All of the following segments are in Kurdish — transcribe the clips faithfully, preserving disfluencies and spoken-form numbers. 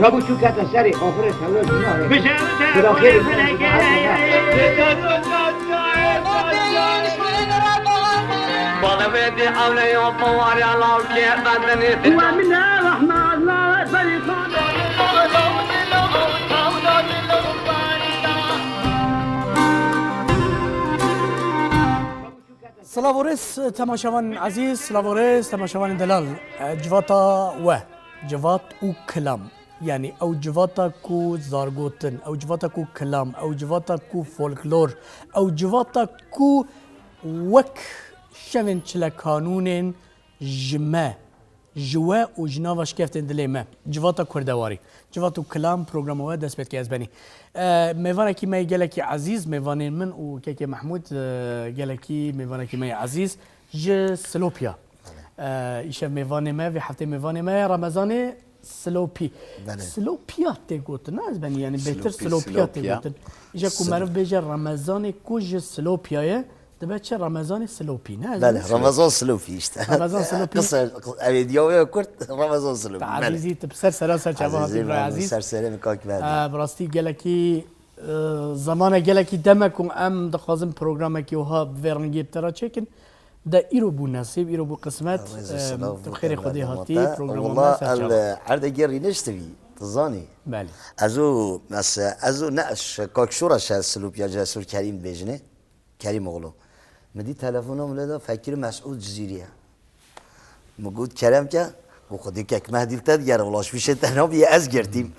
Rabû çû kete serê, axirê tewle jina rê. Bira xêrê min ez dibahete me. Balevêdî ewleya pawarya lawkê bedinê. Wa min e rahmet la berî xan. Silav û rêz temaşevanên ezîz, silav û rêz temaşevanên delal. Civata we, civat û kilam. Yanî ew civata ku zargotin, ew civata ku kilam, ew civata ku folklor, ew civata ku wek şevên çilekanûnên ji me, ji we û ji nava şikeftên dilê me. Civata Kurdewarî. Civat û Kilam programa we dest pê dike ez benî. E, mêvanekî me yê gelekî ezîz, mêvanên min û kekê Mehmûd, e, gelekî mêvanekî me yê ezîz ji Silopya. E, îşev mêvanê me, vê heftê mêvanê me ye Remezanê Silopî. Belê. Silopiya tê gotin, ne ez benî, yanî bêtir Silopî, Silopiya tê Silopya. Gotin. Îja ku Sil- meriv bêje Remezanê ku ji Silopya ye, dibe çi Remezanê Silopî, ne? Ez Belê, benî Remezan Silopî işte. Remezan Silopî. Qise, qise, ev ê diyawe kurt, Remezan Silopî. Te Belê. Ezîzî, tu bi ser sera ser çava hatî, Ezîzî, bira Mehmûd, ezîz. Ser serê min kak Mehmûd. E, bi rastî gelekî, e, zamane gelekî dem e ku em dixwazin programekî wiha bi vê rengî bi te re çêkin. De îro bû nesîb, îro bû qismet. Rêz û Em, silav tu bi xêrê Xwedê hatî, programa me Walla ser el çava. Erdegê rînişt bî, tu zanî. Belê. Ez û mes-, ez û ne, ş-, Kak Şoreş e, Silopya Cesur Kerîm dibêjinê. Kerîmoğlu. Min dî telefona min lê da, Fekîr Mesûd Cizîrî ye. Min got, kerem ke, û Xwedê kek Mehdî li te digere, wila ji wî şê te nabî, ez girtîm.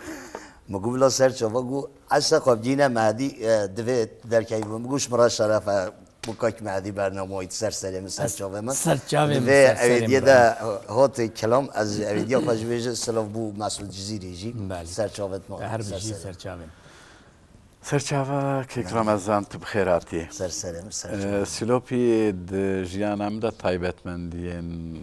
Min got, bila ser çava, got, ez te xwe bigîne Mehdî, e, divê derkevî. Min got, ji min re şeref e, û kak Mehdî bernameyî ser serê min, ser çavê min. Ser çavê min, Divê ser serê min evêdiyê de hot kilam, ez evêdiya xwe ji wê jî silav bû Mesûd Cizîrî jî. Belê. Ser çavê min, Her ser bijî serê. Ser çavê min. Serçava kek Remezan, tu bi xêr hatî. Ser serê min, ser Ee, çavê min. Silopî di jiyana min de taybetmendiyên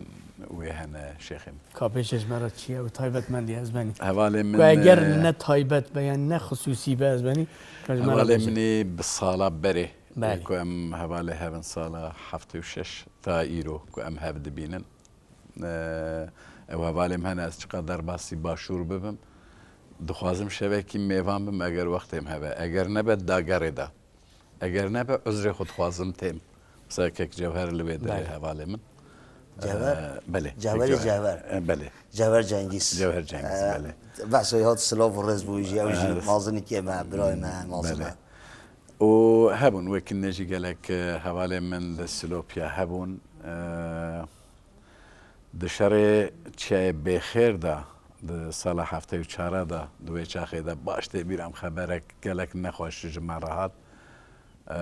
wê hene, şêxê min. Ka pêşê ji me re çi ye ew taybetmendî ez benî? Hevalê min, Ku eger e, ne taybet be, yani ne xisûsî be ez benî, ka ji me re Hevalê bêje. Min ê bi sala berê, Belê. Ku em hevalê hev in sala heftê û şeş ta îro ku em hev dibînin. Ew hevalê min hene, ez çiqas derbasî başûr bibim, dixwazim şevekî mêvan bim, eger wextê min hebe. Eger nebe, dagerê de. Eger nebe, uzrê xwe dixwazim têm. Mesela kek Cewher li wê derê Belê. Hevalê min. Cewher? Ee, belê. Cewherê Cewher. Cewher. Ee, belê. Cewher Cengîz. Cewher Cengîz, Ee, belê. Behsoyê hat silav û rêz bû jî, ew jî Ee, mazinikê me, birayê me, mazin belê. Me. Û hebûn, wekî ne jî gelek, e, hevalê min li Silopya hebûn. E, Di şerê Çiyayê Bêxêr de, di sala heftê û çar de, di wê çaxê de baş tê bîra min xeberek gelek nexweş ji me re hat. Eee,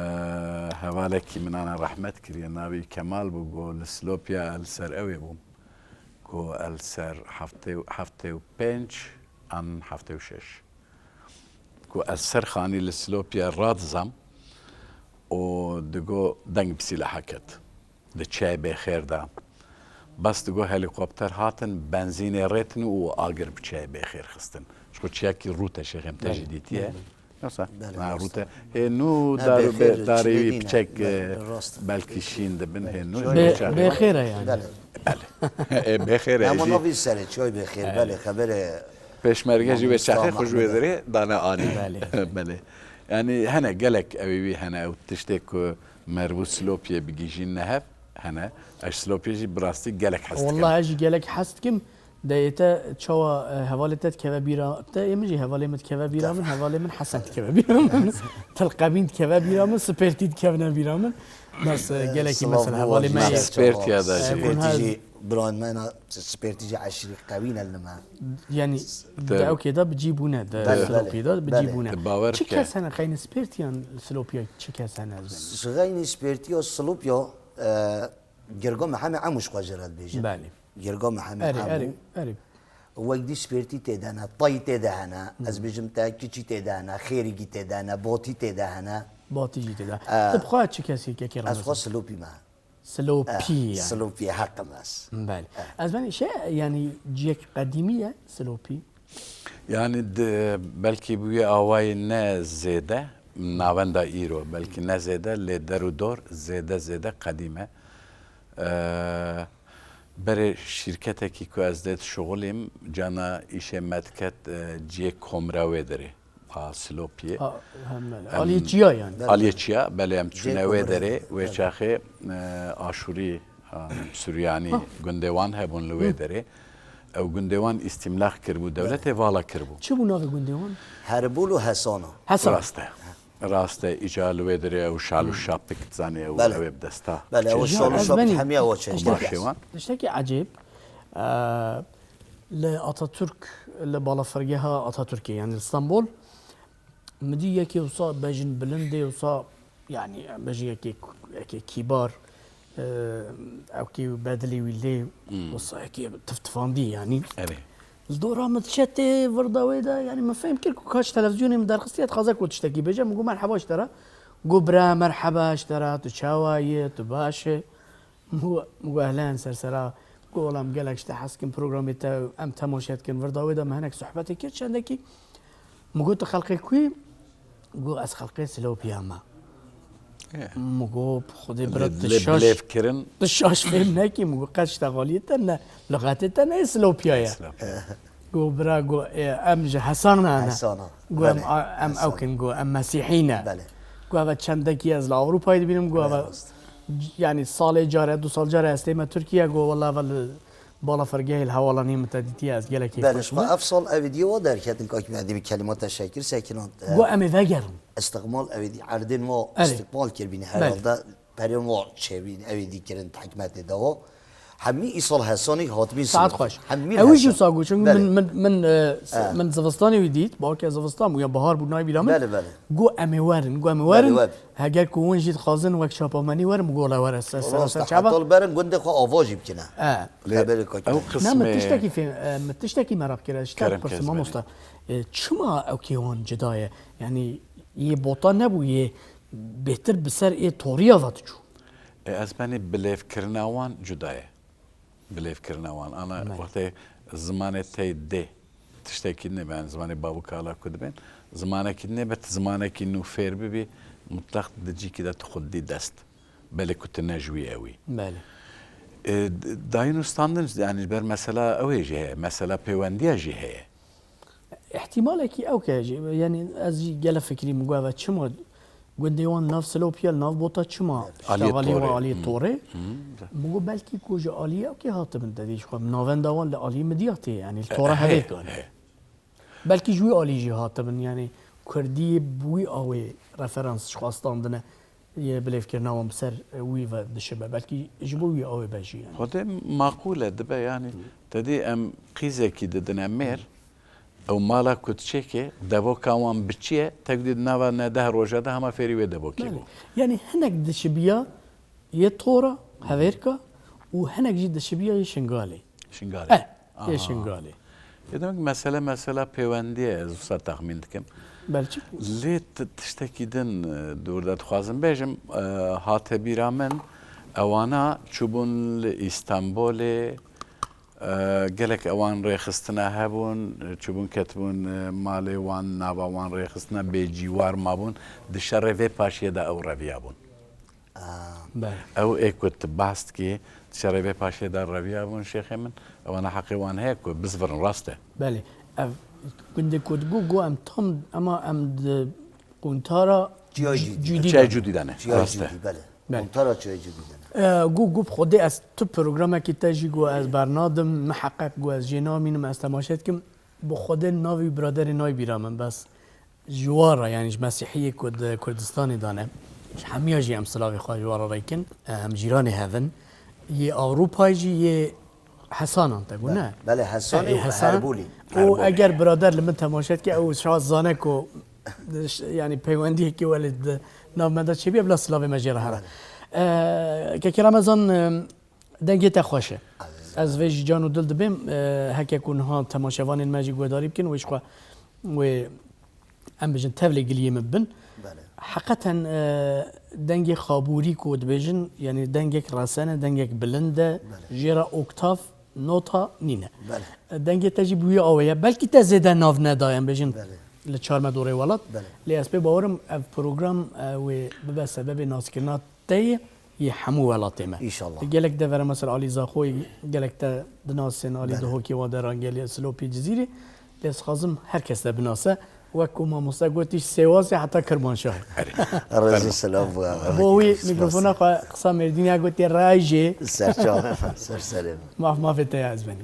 hevalekî min ana rehmet kiriye, navê wî Kemal bû, got, li Silopya li ser ewê bûm. Got, li ser heftê û, heftê û pênc an heftê û şeş. Got, ez ser xanî li Silopya radizam û digot, deng bi sîlaha ket. Di Çiyayê Bêxêr de. Bes digot helîkopter hatin, benzînê rêtin û agir bi Çiyayê Bêxêr xistin. Ji xwe çiyakî rût e, şêxê min te jî Belê, dîtiye. Belê. Yoksa, Belê, ha, rast rût e. e. Hê nû Belê, dar û bê-, Bêxêr darê çinê wî nîne. Piçek, Belê, e, rast e. Belkî şîn dibin, hê nû Çiyayê Bê-, Bêxêr e. Bêxêr e yani. Belê. Belê. E, Bêxêr e Ama jî. Navî serê Çiyayê Bêxêr, Belê. Belê, xeberê Pêşmerge jî wê Mamosta çaxê xwe ji wê Mehmet. Derê dane anî. Belê. Belê. Yani hene gelek ewî wî hene, ew tiştê ku Merv û Silopiyê bigihîjîne hev hene. Ez Silopiyê jî bi rastî gelek hez dikim. Wallah ez jî gelek hez dikim. Dayê te çawa, e, hevalê te dikeve bîra te, ê min jî hevalê min dikeve bîra min, hevalê min Hesen dikeve bîra min. Tilqebîn dikeve bîra min, Spêrtî dikevine bîra min. Bes, e, gelekî Silav mesela bû, hevalê me Hesen ye. Spêrtiya da E, jî. Spêrtî jî birayên me ne, Spêrtî jî eşîrî qewî ne li me. Yani Te- di ewkê de bi cî bûne, di Belê, Silopî belê, de bi cî belê. bûne. Te bawer Çi bike. Kes hene xeynî Spêrtiyan Silopiya çi kes hene ez Ji xeynî Spêrtiya Silopya, e, Girga Mehemê Emû ji xwe jê re dibêjin. Belê. Girga Mehemê Erê, Emû. Erê, erê. Wek dî Spêrtî tê de ne, Tayî tê de hene, ez bêjim te Kiçî tê de hene, Xêrîgî tê de hene, Batî tê de hene. Batî jî tê de. E, Tu bi xwe çi kesî kekê Ez xwe Remezan? Silopî me. Silopî Eh, yani. Silopî heqim ez. Belê. Eh. Ez benî şey yani ciyek qedîmî ye Silopî. Yani di, belkî bi wî awayî ne zêde, navenda îro, belkî ne zêde, lê der û dor zêde, zêde qedîm e. Ee, Berê şîrketekî ku ez dê dişuxulîm, cana îşê me diket, e, cihê komra wê derê. A Silopiyê. Ha, hem belê. Em, Aliyê Çiya yani. Belê. Aliyê Çiya, belê em çûne wê derê, wê çaxê, e, Aşûrî, ha, Suryanî gundê wan hebûn li wê derê. Ew gundê wan îstîmlax kiribû, dewletê vala kiribû. Çi bû navê gundê wan? Herbûl û Hesana. Hesan. Rast e. Rast e, îca li wê derê ew şal û şapik dizanê ew, belê, ew ê bi desta. Belê, ew şal û şapik hemiya wa çêşt. Tiştekî, tiştekî ecêb, e, li Atatürk, li balafirgeha Atatürkê, yani li Stenbol, min dî yekê wisa bejin bilindê wisa, yani bejin yekê, yekê kîbar, e, ewkê bedilî wî lê, wisa yekê tiftifandî yani. Erê. Li dora min diçe tê virda wê de, yani min fehm kir ku kaç televizyonê min derxistiye, dixwaze ku tiştekî bêje. Min got, "Merheba ji te re." Got, "Bira, merheba ji te re, tu çawa yî, tu baş î?" Min got, min got, "Ehlen, ser sera." Got, "Wela em gelek ji te hez dikin, programê te em temaşe dikin." Virda wê de min hinek sohbetê kir, çendekî. Min got, "Tu xelqê ku yî?" Got, "Ez xelqê Silopiya me." Min got, "Xwedê bira, tu şaş, tu şaş fêm nekî." Min got, "Qet ji te xaliyê te ne, lixetê te ne, Silopiya ye." Silopiya. Got, "Bira," got, "e, em ji Hesana ne." Hesana. Got, "Em, belê, em ew kin," got, "em Mesîhî ne." Belê. Got, "Eve çendekî ez li Ewropayê dibînim," got, "Eve, belê, rast, yani salê care, du sal care ez tême Tirkiye," got, "Wela eve li balafirgehê li hewalanî min te dîtiye, ez gelekî xweş bûm." Belê, ev sal ev dî wa derketin, Kak Mehdi, bi kelîma teşekkür sekinan. Got, "Em ê vegerin." Îstiqmal ew dî erdên wa, erê, îstiqmal kiribîne, belê, herhalde perên wa çêbîn, ew dî kirin hikmetê de wa. Hemî îsal Hesanî hatibîn Silopiya. Saet xweş. Hemî Hesan. Ew jî wisa got, çunku, belê, min, min, min, e, s-, he, min zivistanê wî dît, balkê zivistan bû ya bahar bû, nayê bîra min. Belê, belê. Got, "Em ê werin," got, "Em ê werin. Belê, werin. Heger ku hûn jî dixwazin wek çapamenî werin," min got, "Wela were ser, ser, rast, ser çava." Heta li berin gundê xwe ava jî bikine. He. Lê xeberê Kak Mehdi. Ew qismê... Ne, min tiştekî fê-, e, min tiştekî meraq kir, ez ji te pirsim, kerem, mamosta. E, çima ew kêwan cida ye? Yani yê bota nebû, yê bêtir bi ser ê toriya ve diçû. E, ez benî bilêvkirina wan cuda ye. Bilêvkirina wan. Ana, belê, wextê zimanê te dê tiştekî nebe, yani zimanê bavûkala ku dibên, zimanekî nebe, tu zimanekî nû fêr bibî, mutlaq di cîkî de tu xwe didî dest. Belê ku tu ne ji wî ewî. Belê. E, d-, dayîn û standin, yani ji ber mesela ew ê jî heye, mesela pêwendiya jî heye. Îhtimalekî ew ke jî, yani ez jî gele fikirî min got, "Eve çima gundê wan nav Silopiya, li nav bota çima, aliyê, işte, alî torê, wa aliyê, hmm, torê?" Hmm. Min got, "Belkî ku ji aliyê ew kê hatibin, te dî ji xwe navenda wan li aliyê Midyatê, yani li tora, e, he, Hevêrkan." He. Belkî ji wî alî jî hatibin, yani kurdî bi wî awê referans ji xwe standine, yê bilêvkirina wan bi ser wî ve dişibe. Belkî ji bo wî awê be jî, yani. Xwedê maqûl e, dibe, yani. Hı. Te dî em qîzekî didine mêr, ew mala ku diçêke, devoka wan biçiye, tek dî di nava ne deh roja de hema fêrî wê devokê bû. Yani hinek dişibiya yê tora, Hevêrka û hinek jî dişibiya yê Şingalê. Şingalê. Eh, yê Şingalê. Aha. Yê demek mesele, mesela pêwendiye, ez wisa texmîn dikim. Belçik. Lê t-, tiştekî din, e, dûr de dixwazim bêjim, e, hate bîra min, ewana çûbûn li Îstanbulê, e, gelek ewan rêxistina hebûn, çûbûn ketibûn, e, malê wan, nava wan rêxistina bêcîwar mabûn, di şerê vê paşiyê de ew reviyabûn. Belê. Ew ê ku tu behs dikî, di şerê vê paşê de reviyabûn şêxê min, ewana heqê wan heye ku bizivirin, rast e. Belê. Ev gundê ku digot, got em tam, ema em di quntara Çiyayê Cû-, Cûdî. Cûdî Çiyayê de. Cûdî de ne. Çiyayê Cûdî, belê. Belê. Quntara Çiyayê Cûdî de ne. E, got, got bi Xwedê ez tu programekî te jî got ez bernadim, miheqeq got ez jê namînim, ez temaşe dikim. Bi Xwedê navê wî biraderê nayê bîra min, bes ji wan re, yani ji Mesîhiyê ku di Kurdistanê de ne, ji hemiya jî em silavê xwe ji wan re rêkin, em cîranê hev in. Yê Ewropayê jî yê Hesanan te got, ne? Belê, Hesanê û Hesan. Herbûlî. Û eger birader li min temaşe dike, ew şa zane ku, yani peywendiyekî welê di nav me de çêbûye, bila silavê me jê re here. Belê. E, Kekê Remezan, e, Dengê te xweş e. Ezîz. Ez vê ji can û dil dibêm, e, heke ku niha temaşevanên me jî guhdarî bikin, wê ji xwe, wê, em bijin, tevlê giliyê min bibin. Belê. Heqeten, e, dengê xabûrî ku dibêjin, yani dengek resen e, dengek bilind e, belê, jê re oktav, nota nîne. Belê. E, dengê te jî bi wî awê ye. Belkî te zêde nav nedaye, em bêjin, belê, li Çarmedorê Welat. Belê. Lê ez pê bawer im ev program, e, wê bibe sebebê naskirina te yê. yê hemû welatê me. Înşallah. Gelek devera me ser Alî Zaxoyê, gelek te dinasin, Alî Belê. Dihokê wa de ra gelê Silopî Cizîrê. Lê ez xwazim her kes te binase. Wek ku mamoste gotî, Sêwasê heta Kirmanşahê. Erê. Rêz û selam bo we. Bo wî Spas. Mîkrofona xwe qisa Mêrdînê ya gotê rayjê. Serçavê me, ser serê me. Maf mafê te ya ez benî.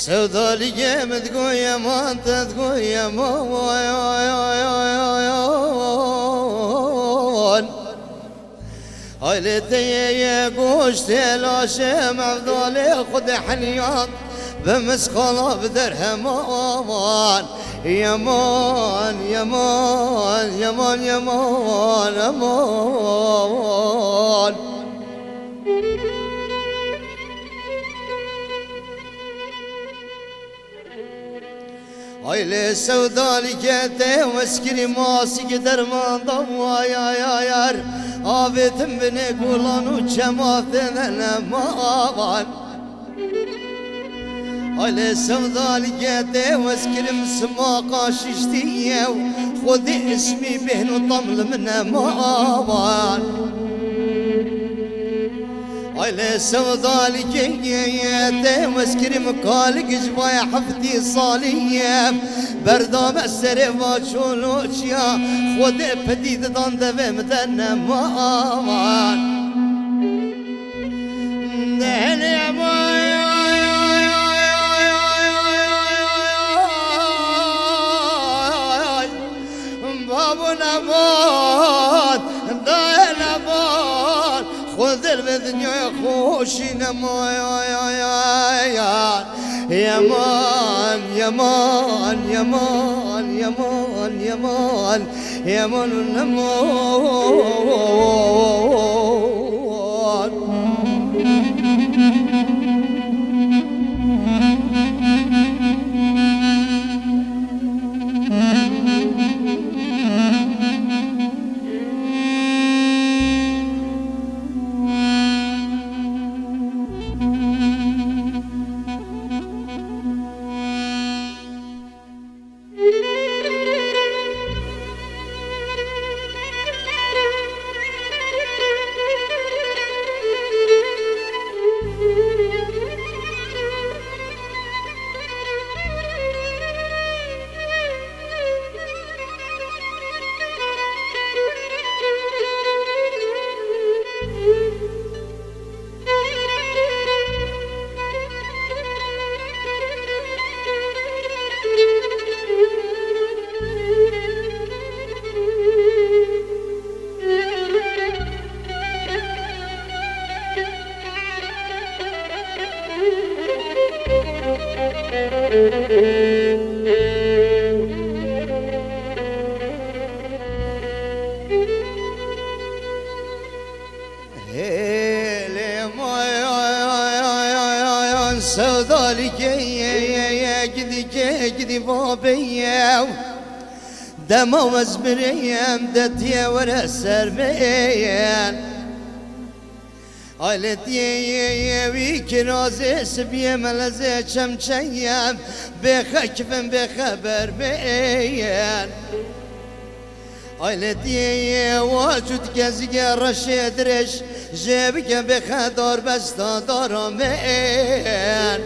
Sewdalîgê min digoye man, te digoye man. Aylê te ye ye goştê laşê mevdalê xwe de heniyat, bi misqala bi derheman. Yeman, yeman, yeman, yeman, yeman. Ay lê sewdalîkê tê weskirî masîkê derman da waya ya yar. Avêtin binê gulan û çema tê de nemavan. Ay lê sewdalîkê tê weskirî simaqa şiştî ye û xwedî ismî bêhn û tam li min nemavan. Ay lê sewdalîkê tê weskirî min kalik ji vaya heftî salî ye. Berdame serê va çoloçiya xwedê pedî didan devê min de nemavan. Dehê nemavan. Babo neman, dayê neman, xwe der ve dinyaya xweşî nemayan. Yeman, yeman, yeman, yeman, yeman, yeman, neman. Hêlê mayan sewdalîkê ye, ye, ye, gidîkê, gidî vabê ye. Dema ez birêm de tiye were ser bê ye. Aletiyê wî kirazê sibiyê melezê çemçeye bêxe kifin bêxeber bên. Aletiyê wa cût gezîgê reşê dirêj jê bike bêxe darbesta dara bên.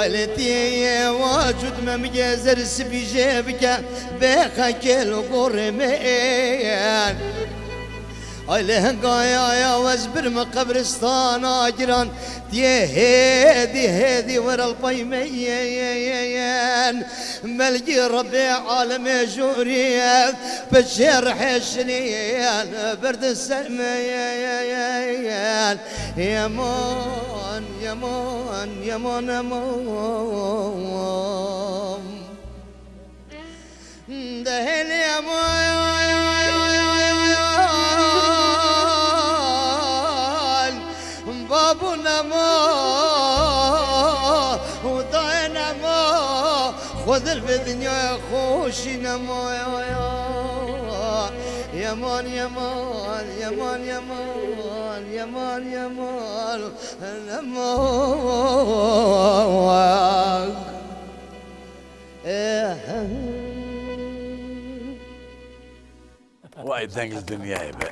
Aletiyê wa cût memigê zer sibî jê bike bêxe kêl û gorê bên. Ay lê hingaya ya wez birme qebristana giran, diyê hêdî hêdî were li pey me yên. Belgî Rebbê alemê jûrî, piçê rihê şinîn, birdi ser me yên. Yeman, yeman, yeman, yeman. Dehê lê yeman, babû nema û dayê nema, xwe dil vê dinyayê xweşî nema. Yeman, yeman, yeman, yeman, yeman, yeman, nema. Way deng li dinyayê be.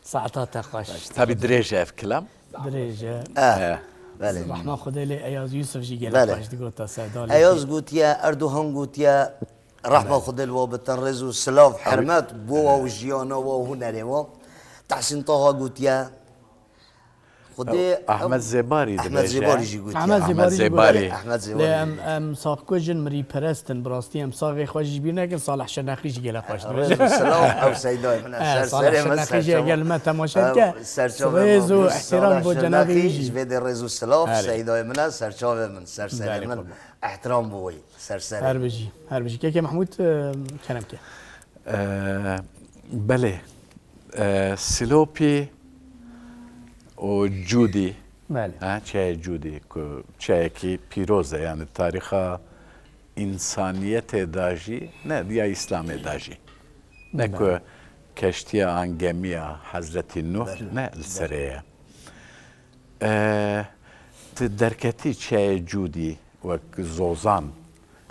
Saeta te xweş. Tabî dirêj e ev kilam. Dirêj e. Eh, Eh. belê. Rehma Xwedê lê Eyaz Yusuf jî gelek Belê. xweş digota Sevda lê. Eyaz gotiye, Erdogan gotiye, rehma Belê. Xwedê li wa bitin, rêz û silav, Abi. hermet bo wa û jiyana wa û hunerê wa. Tehsîn Taha gotiye, Xwedê Ahmet ew Zêbarî Ahmet dibêje. Zêbarî jî gotiye. Ahmet Ahmet Zêbarî jî Zêbarî. gotiye. Ahmet Lê Zêbarî em, jî gotiye. em Sapkujin, mirîperest in, bi rastî em saxê xwe jî bîr nekin, Salih Şirnexî jî gelek xweş dibêje. Rêz û silav ew Seydayê min e, Eh, ser Salih serê min, Şirnexî ser jî çava. eger li me temaşe Eh, dike, ser çavê rêz min û bû, ihtiram Salih bo cenabê Şirnexî, wî jî. ji vê de rêz û silav Belê. Seydayê min e, ser çavê min, ser serê Belê min. qurban. Ehtiram bo wî, ser serê Her min. bijî, her bijî. Kekê Mehmûd, eh, kerem ke. Ee, belê. Ee, Silopî û Cûdî. Belê. Ha, çiyayê Cûdî, ku çiyayekî pîroz e, yani tarîxa însaniyetê de jî, ne ya Îslamê de jî. Ne Belê. ku keştiya an gemiya Hezretî Nuh, Belê. ne li serê ye. Ee, tu derketî çiyayê Cûdî wek zozan.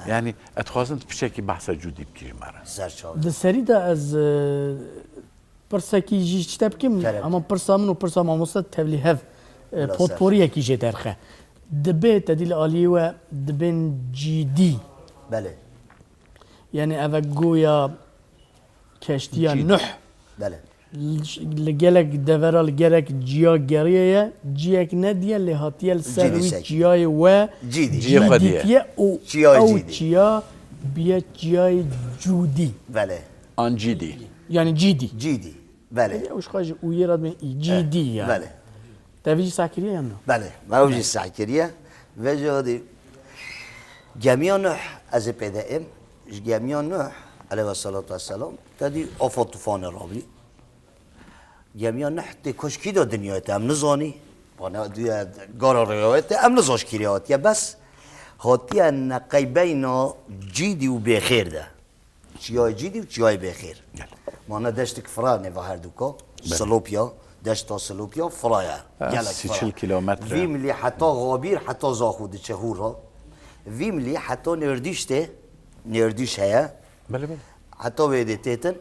Yani, ez dixwazim tu piçekî behsa Cûdî bikî ji me re. Ser çav. Di serî de ez, e, pirsekî jî ji te bikim, Kerem. ama pirsa min û pirsa mamoste tevlî hev, e, Bila ser. potporiyekî jê derxe. Dibê te dî li aliyê we dibên cîdî. Belê. Yani, ev e goya keştiya Cîdî. Nuh. Belê. Li, li gelek devera, li gelek ciya geriye ye, ciyek nediye, lê hatiye li ser Cîdî wî sek. çiyayê we Cîdî. Ciyê xwe diye. dîtiye û Çiyayê ew Cîdî. çiya biye çiyayê Cûdî. Belê. An Cîdî. Yani Cîdî. Cîdî. Belê. Ew ji xwe ji uyê re dibên î, Cîdî Eh, yani. belê. Te vî jî seh kiriye yan na? Belê, me ew jî seh kiriye. Vêca hadî gemiya Nuh, ez ê pê de êm. Ji gemiya Nuh, aleyhi salatu vesselam, te dî afa tufanê rabî. Gemiya Nuh tê koşkî de dinyayê te em nizanî. Bana diye gara rivayetê em nizan ji kîrê hatiye. Bes hatiye neqeybeyna Cîdî û Bêxêr de. Çiyayê Cîdî û Çiyayê Bêxêr. Gel. Mane deştik fira nêva her duka. Belê. Silopya, deşta Silopya firaya. Ha, Gelek sî fira. çil kilometre. Vî milî heta Xabîr, heta Zaxo diçe hûra. Vî milî heta Nêrdîş tê, Nêrdîş heye. Belê, belê. Heta wê dê têtin.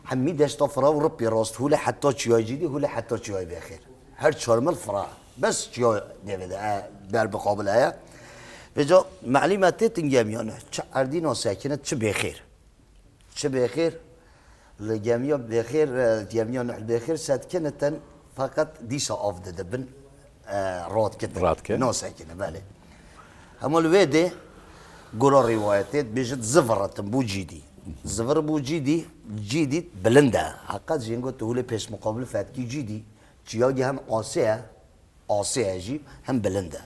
Hemî deşta fira û ripî rast hûle heta Çiyayê Cîdî, hûle heta Çiyayê Bêxêr. Her çar mil fira. Bes çiya nêvê de, e, ber bi qabil heye. Vêca melî me têtin gemiya Nuh. Çi erdî nasekinit, çi bêxêr. Çi bêxêr. Li gemiya bêxêr, e, gemiya Nuh bêxêr setkinitin. Feqet dîsa av didibin, e, radkitin. Radkin. Nasekine, belê. Hema li wê dê gora rîwayetê dibêjit ziviritin bû Cîdî. Zivir bû Cîdî, Cîdî bilind e. Heqet jê got tu hûlê pêşmiqabil fetkî Cîdî. Çiyagî hem asê ye, asê ye jî hem bilind e.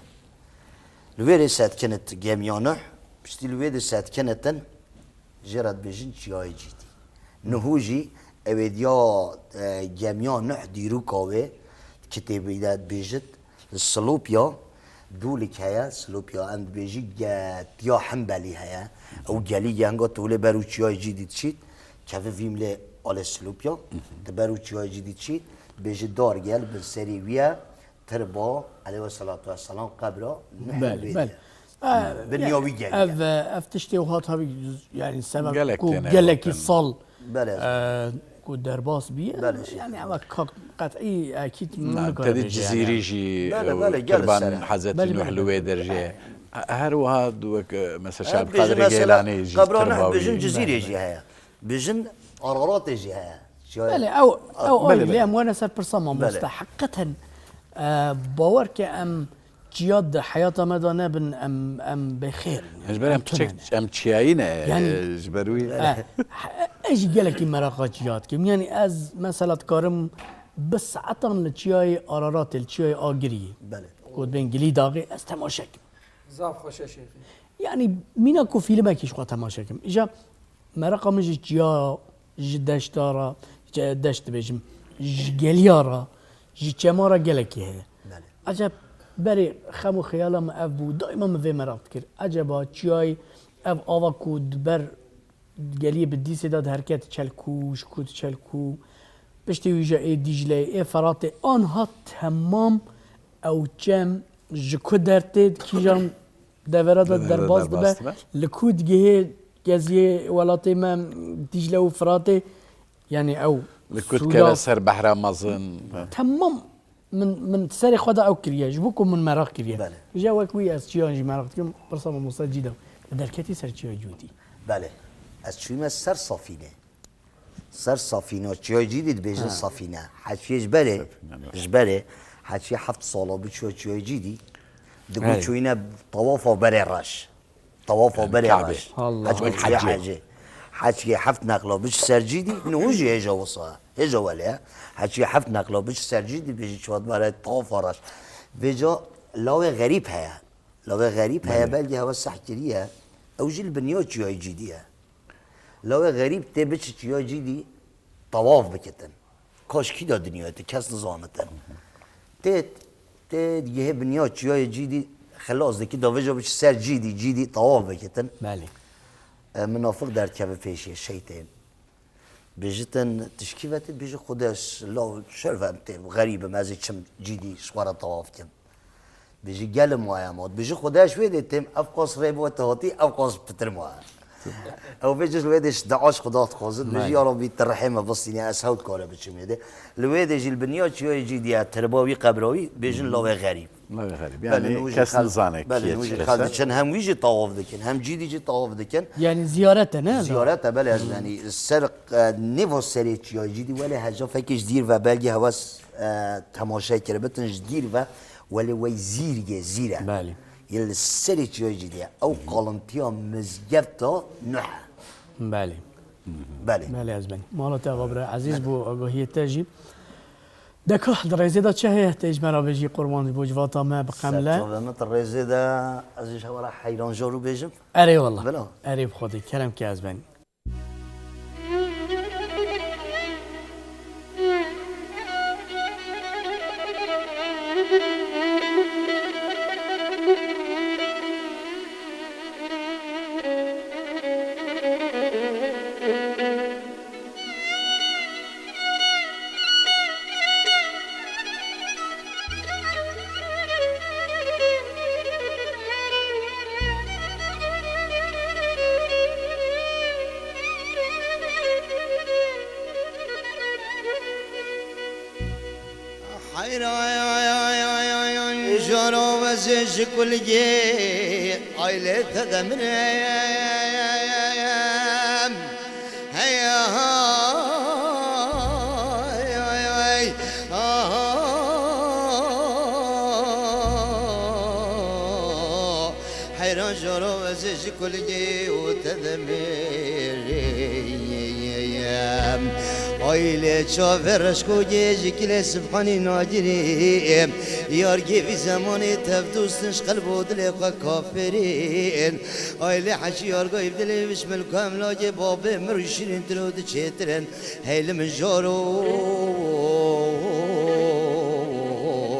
Li wê rê setkinit gemiya Nuh, piştî li wê de setkinitin, jê re dibêjin Çiyayê Cîdî. Niho jî ew ê diya, e, gemiya Nuh dîroka wê kitêbî de dibêjit, li Silopya dûlik heye, Silopya em dibêjî ge-, tiya Himbelî heye. Ew gelî ge henga tu lê ber û Çiyayê Cîdî diçît, keve vîm lê alê Silopya, tu ber û Çiyayê Cîdî diçît, Bêje dar gel bin serê wî ye, tirba, eleyhî selatu vesselam, qebra Nuh Belê, wê belê. de. E, Bin yani, ya wî gel ev, ye. e, ev tiştê wiha tabii, yani sebep Gelek ku têne gelekî gotin. sal, Belê. e, ku derbas bîye, Belê, şey. yani eva ka-, qet'î ekîd Na, nikare tedî bêje, yani. Cizîrî jî, Belê, e, belê, gelek tirban ser e. Hezretî Belê, Nuh belê, li belê. wê der jî. Her wiha du wek, e, mesela Şah Bêjin Qadirê mesela, Geylanî jî qebra Nuh tirba wî. bêjin Cizîrê Belê. jî heye. Bêjin Araratê jî heye. Şayet Belê, ew, ew Belê, ayrı, belê. em wene ser pirsa mamoste. Belê. Heqîqeten, e, bawer ke em çiya di heyata me de nebin, em, em bêxêr in. Ji ber em Em piçek, tune ne. em çiyayî ne, Yani, e, ji ber wî. e, he, ez jî gelekî meraqa çiya dikim. Yani ez mesela dikarim bi saetan li çiyayê Araratê, li çiyayê Agiriyê. Belê. Ku dibên Gilî Daxê, ez temaşe kim. Zaf xweş e şêxî. Yani mîna ku fîlmekî ji xwe temaşe kim. Îja meraqa min ji çiya, ji deşta re, ji deşt dibêjim, ji geliya re, ji çema re gelekî heye. Belê. Eceb berê xem û xeyala min ev bû, daîma min vê meraq dikir. Eceba çiyayê ev ava ku di ber geliyê bi dîsê de diherket çelkû, ji ku diçelkû, piştî wî jî ê Dîcleyê, ê Feratê, anha temam ew çem ji ku dertê, di kîjan devera de Devera derbas dibe, derbas dibe. li ku digihê geziyê welatê me Dîcle û Firatê, yani ew Li ku sûra dikeve ser behra mezin. Temam min, min serê xwe de ew kiriye, ji bo ku min meraq kiriye. Belê. Ji wek wî ez çiyan jî meraq dikim, pirsa mamoste cî de. Li derketî ser çiya cûtî. Belê. Ez çûyme ser Safîne. Ser Safîna, çiyayê Cîdî dibêjin Ha. Safîne. Heçiyê ji berê, Safîne, evet. ji berê, heçiyê heft sala bi çiya çiyayê Cîdî. Digo Evet. çûyne tawafa berê reş. Tawafa Yani berê Kabe. reş. Allah Heçiyê Allah. çiyê Hecê. hecê. Heçiyê heft neqla biç ser Cîdî, niho jî hêja wisa. Hêja wele. Heçiyê heft neqla biç ser Cîdî, bêjî çiya dibere tawafa reş. Vêca lawê xerîb heye. Lawê xerîb heye Belê. belkî hewa seh kiriye. Ew jî li binya çiyayê Cîdî ye. Lawê xerîb tê biçi çiya Cîdî tawaf bikitin. Kaş kî de dinya tu kes nizanitin. Tê, tê digihê binya çiyayê Cîdî xilas dikî da vêca biçi ser Cîdî, Cîdî tawaf bikitin. Belê. E, minafiq derdikeve pêşê şeytên. Bêjitin tişkî ve tê bêji Xwedê law şerve tê xerîb im ez ê çim Cîdî ji xwe re tawaf kim. Bêjî gelim waya ma. Bêjî Xwedê ji wê dê têm ev qas rê bo te hatî, ev qas pitir ma. Ew vê cih li wê dê ji dua ji Xweda dixwazin. Bêjî Belê. ya Rabbî tu rihê me bistîne, ez hewt kare biçim wê dê. Li wê dê jî li binya çiyayê Cîdî ye, tirba wî qebra wî, bêjin lawê xerîb. Lawê xerîb. Belê, Yani nû jî kes xel-, nizane belê, kî ye nû jî çi xel kes e. diçin, hem wî jî tawaf dikin, hem Cîdî jî tawaf dikin. Yani ziyaret e, ne? Ziyaret e, belê, ez yani ser, e, nêva serê çiyayê Cîdî, welê heca fekê ji dîr ve belkî hewa s-, e, temaşe kiribitin ji dîr ve, welê wey zîrgê zîr e. Belê. Yê li serê çiyayê Cîdî ye. Ew qalintiya mizgefta Nuh e. Belê. Belê. Belê ez ben. Mala te ava bira ezîz bû agahiyê te jî. Deka di rêzê de çi heye tê ji me re bêjî qurban ji bo civata me bi qemle. Serçavê min di rêzê de ez ê ji hewa re heyran jar û bêjim. Erê wallah. Bila. Erê bi Xwedê kerem ke ez ben. Heyran jaro veze ji kulgê aylê te de min em. Hey, ay, ay, ay, ah, heyran jaro veze ji kulgê û te de min em. Aylê çavê reşko gêjikilê Subhanî nagirê. Yar gê vî zemanê tev dostin ji qelb û dilê xwe kafirên. Aylê heşî yar gayb dilê bişmil ku em lagê babê mir û şîrîn tiro diçêtirin. Hey li min jaro,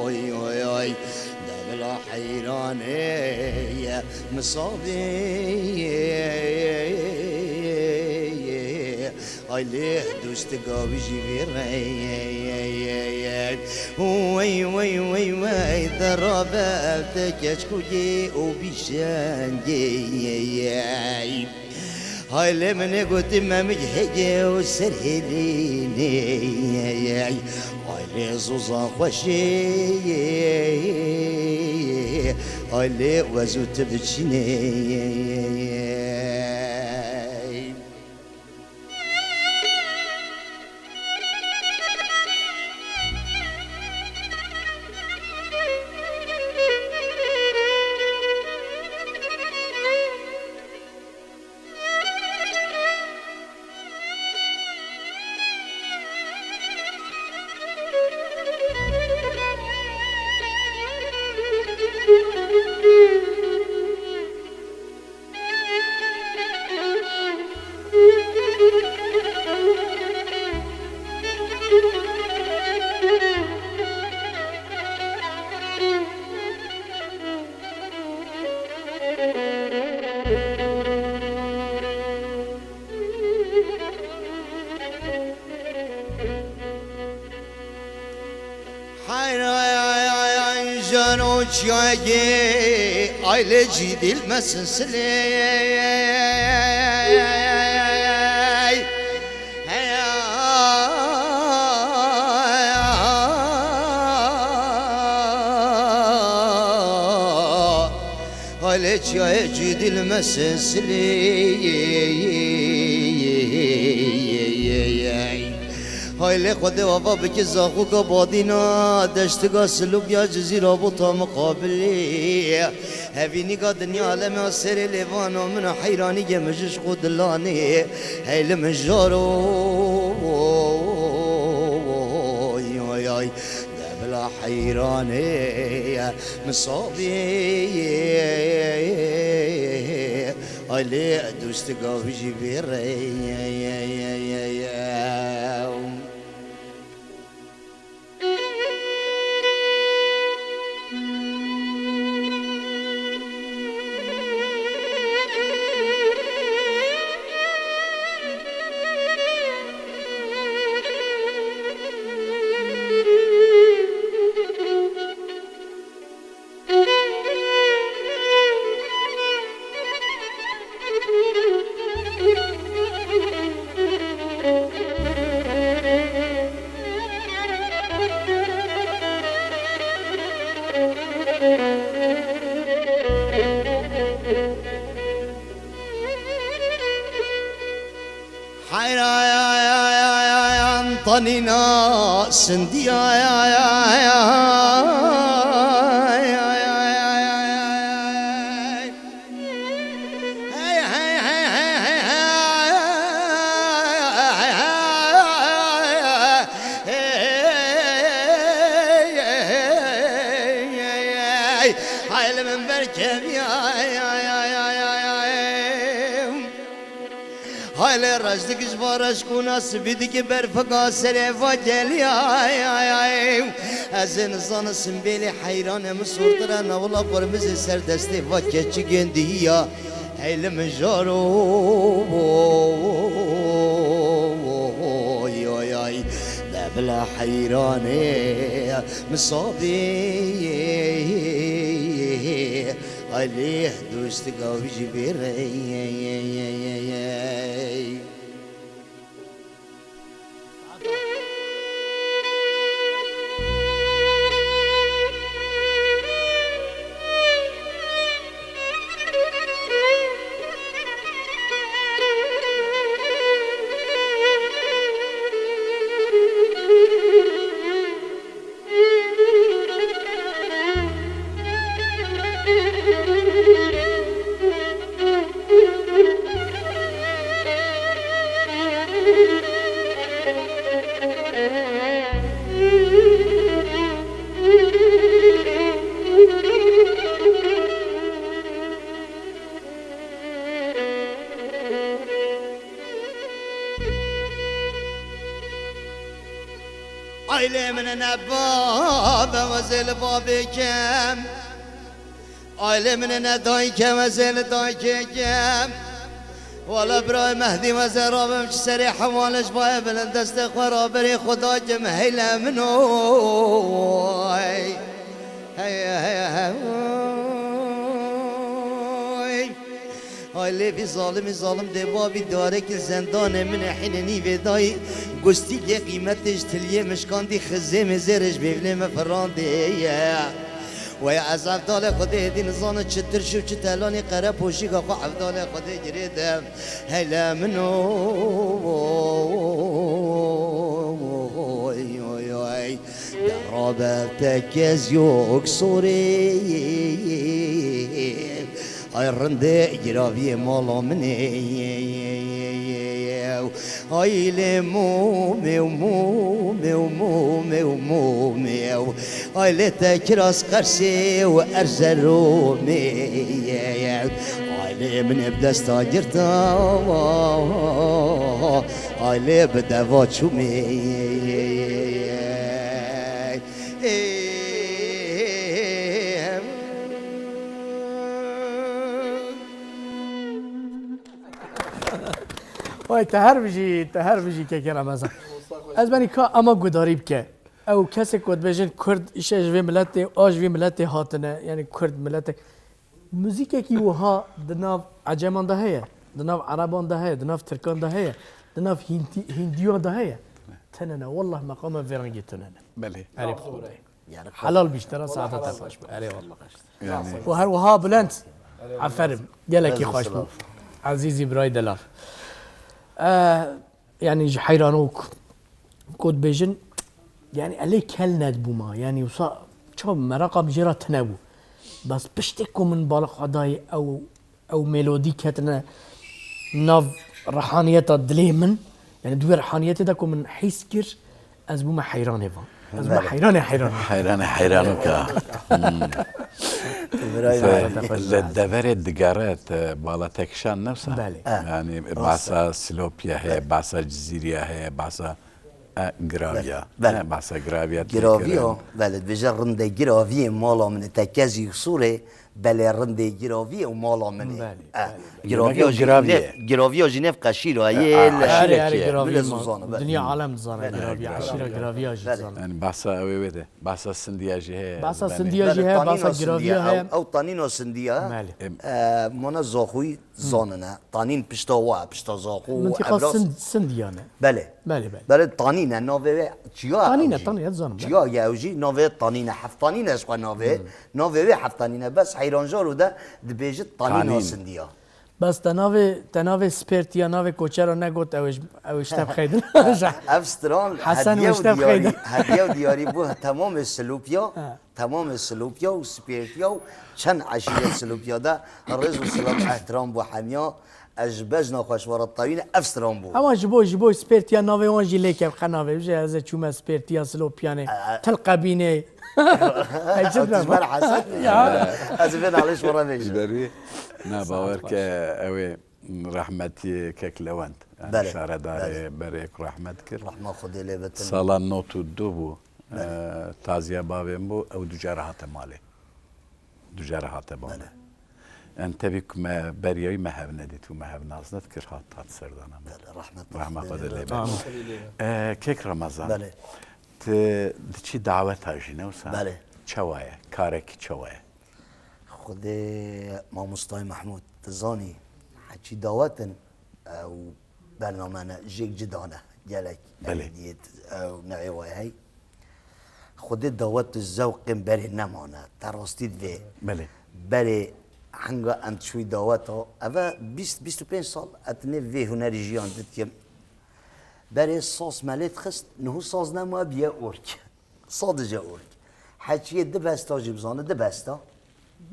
oy, oy, oy. Devila heyranê ye, misabê ye. Ay lê dostika wî jî vê rey. Wey, wey, wey, wey, derabe ev te keçkûkê û bîşengê. Hay lê min ê gotî memik hêgê û ser hêlînê. Ay lê zoza xweşê. Ay lê wez û tu biçînê. Hayran jano çiyayê aile cidil mesilsilê. Aile çiyayê cidil mesilsilê. Haylê Xwedê ava bike zaxoka badîna deştiga Silûk ya Cizîra bota miqabilê. Hevînîka dinya alemê a serê lêvana min a heyranî ge min ji xwe dilanê. Hey li min jaro. Ay, ay, de bila heyranê. Misabê. Alê dostika wî jî vê rey. Heyran tanîna sindiya. Hay li min berkevî. Hay lê reşdik ji va reşkûna sibî dike berfika serê va gelî. Ay, ay, ay. Ez ê nizanim simbêlê heyranê min sortir e, newila qurmizê ser destê va keçikên dihî ya. Hey li min jaro. Ay, ay, ay. De bila heyranê misabê. Alê dostika wî jî vê rey. Ailê min ne bab e, ez ê li babê kem. Ailê min ne dayik e, ez ê li dayikê kem. Wala birayê Mehdî me zerabim çi serê hevalij bayê bilind destê xwe raberê xwe dakim heyle min oy. Hey, hey, hey, oy. Ay lê vî zalimî zalim dê babî darekî zendanê min ê hînê nîvê dayî. Gustîkê qîmetê ji tiliyê min şikandî xizê min zêrê ji bêvlê me firandê ye. Wey ez evdalê Xwedê êdî nizanim çi tirş û çi telanî qerepoşîka xwe evdalê Xwedê girê de. Hele min oy, oy, oy. Derabe te kez yok sorê. Ay rindê giraviyê mala min ê. Ay lê mûmê û mûmê û mûmê û mûmê û. Ay lê te kiraz qersê û erzeromê. Ay lê min ê bi desta girta. Ay lê bi deva çûmê. Vay te her bijî, te her bijî kekê Remezan. Ez benî ka ema gudarî bike. Ew kesê ku dibêjin Kurd îşe ji vê miletê, a ji vê miletê hatine, yani Kurd miletek. Muzîkekî wiha di nav Eceman de heye, di nav Ereban de heye, di nav Tirkan de heye, di nav Hîntî-, Hîndiyan de heye. Tune ne, wallah meqama vê rengî tune ne. Belê. Erê bi Xwedê. Yani Helal bî ji te re, saeta te xweş be. Erê wallah. Yani. Û her wiha Bülent. Aferin. Gelekî xweş bû. Ezîzî birayê delal. Eh, yani ji heyranok ku dibêjin, yani elê kel nedibûma. Yani wisa çav meraqa min jê re tune bû. Bes piştê ku min baliq xwe dayê ew, ew melodî ketine nav rihaniyeta dilê min. Yani di wê rihaniyetê de ku min hîs kir, ez bûme heyranê van. Ez bûme Belê. heyranê heyran. Heyranê heyranoka. Hmm. Birayê Te, Te xweş li be. deverê digere te bala te kişand newsa? Belê. Eh, Yani rast e. bahsa Silopya heye, Belê. bahsa Cizîriya heye, bahsa, e, Giraviya. Belê. Belê. E, bahsa Giraviya te Giraviya, kirin. belê, dibêje rindê giraviyê mala min e, te kezî xûrê, belê rindê giraviyê û mala min e. Belê, Eh, belê. Giraviya Yemek jî giraviye. nêv, giraviya jî nêv qeşîra E, yê a, le. Erê, erê, Aşîrekî. giraviya Millet ma. zozan, belê. Dinya alem dizane Belê. giraviya, Belê. eşîra giraviya jî Belê. dizane. Yani bahsa ew ê wê de. Bahsa Sindiya jî heye, Bahsa belê. Sindiya jî Belê, heye, tanîna bahsa Sindiya, giraviya heye. ew, ew tanîna Sindiya. Belê. Em. E, mane Zaxoyî zanine. Tanîn pişta wa, pişta Zaxo û Mintiqa Ebras. Sind-, Sindiya ne. Belê. Belê, belê. Belê tanîn e, navê wê çiya Tanîn ew e, jî. tanîn e, dizanim, belê. Çiya ye ew jî, navê tanîn e, heftanîn e ji xwe navê. Hmm. Navê wê heftanîn e, bes heyranjaro de dibêjit tanîna Tanîn. Sindiya. Bes te navê, te navê spêrtiya, navê koçera negot, ew ê ji, ew ê ji te bixeydin. Ev stran Hesen hediye û û diyarî, dixeydin. hediye û diyarî bû temamê Silopya, Ha. temamê Silopya û spêrtiya û çend eşîret Silopya de rêz û silav ehtiram bû hemiya. Ez ji bejna xwe ji we re tewîne ev stran bû. Ama ji bo, ji bo spêrtiya navê wan jî lê kevxe navê. Bije ez ê çûme spêrtiya Silopyanê. E, e. Til qebînê. Ey çi Ew dibem? tijber heset mi? Ya. Ez ê vê nalê ji we re bêjim. Ji ber wî, na, Saet bawer xweş. ke ew ê rehmetiyê kek Lewent, yani Belê, şaredarê belê. berê ku rehmet kir. Rehma Xwedê lê bitin. Sala nod û du bû. Belê. E, taziya bavê min bû, ew du cara hate malê. Du cara hate bavê. Belê. Yani tevî ku me beriya wî me hev nedît û me hev nas nedikir, hat, hat serdana me. Belê, rehmet Rehma Xwedê Xwedê lê lê bitin. bitin. E, kek Ramazan, Belê. tu diçî daweta jî ne wisa? Belê. Çawa ye? Karekî çawa ye? Xwedê mamostayê Mehmûd, tu zanî, heçî dawet in, ew bername ne, jêk cida ne, gelek Belê. ew diyet, ew newê wayê hey. Xwedê dawet û zewqên berê nemane, te rastî divê. Belê. Berê henga em çûyî daweta, eve bîst, bîst û pênc sal, ez nê vê hunerî jiyan didikim. Berê saz me lê dixist, niho saz nema biye org. Sadece org. Heçiyê di besta jî bizane, di besta.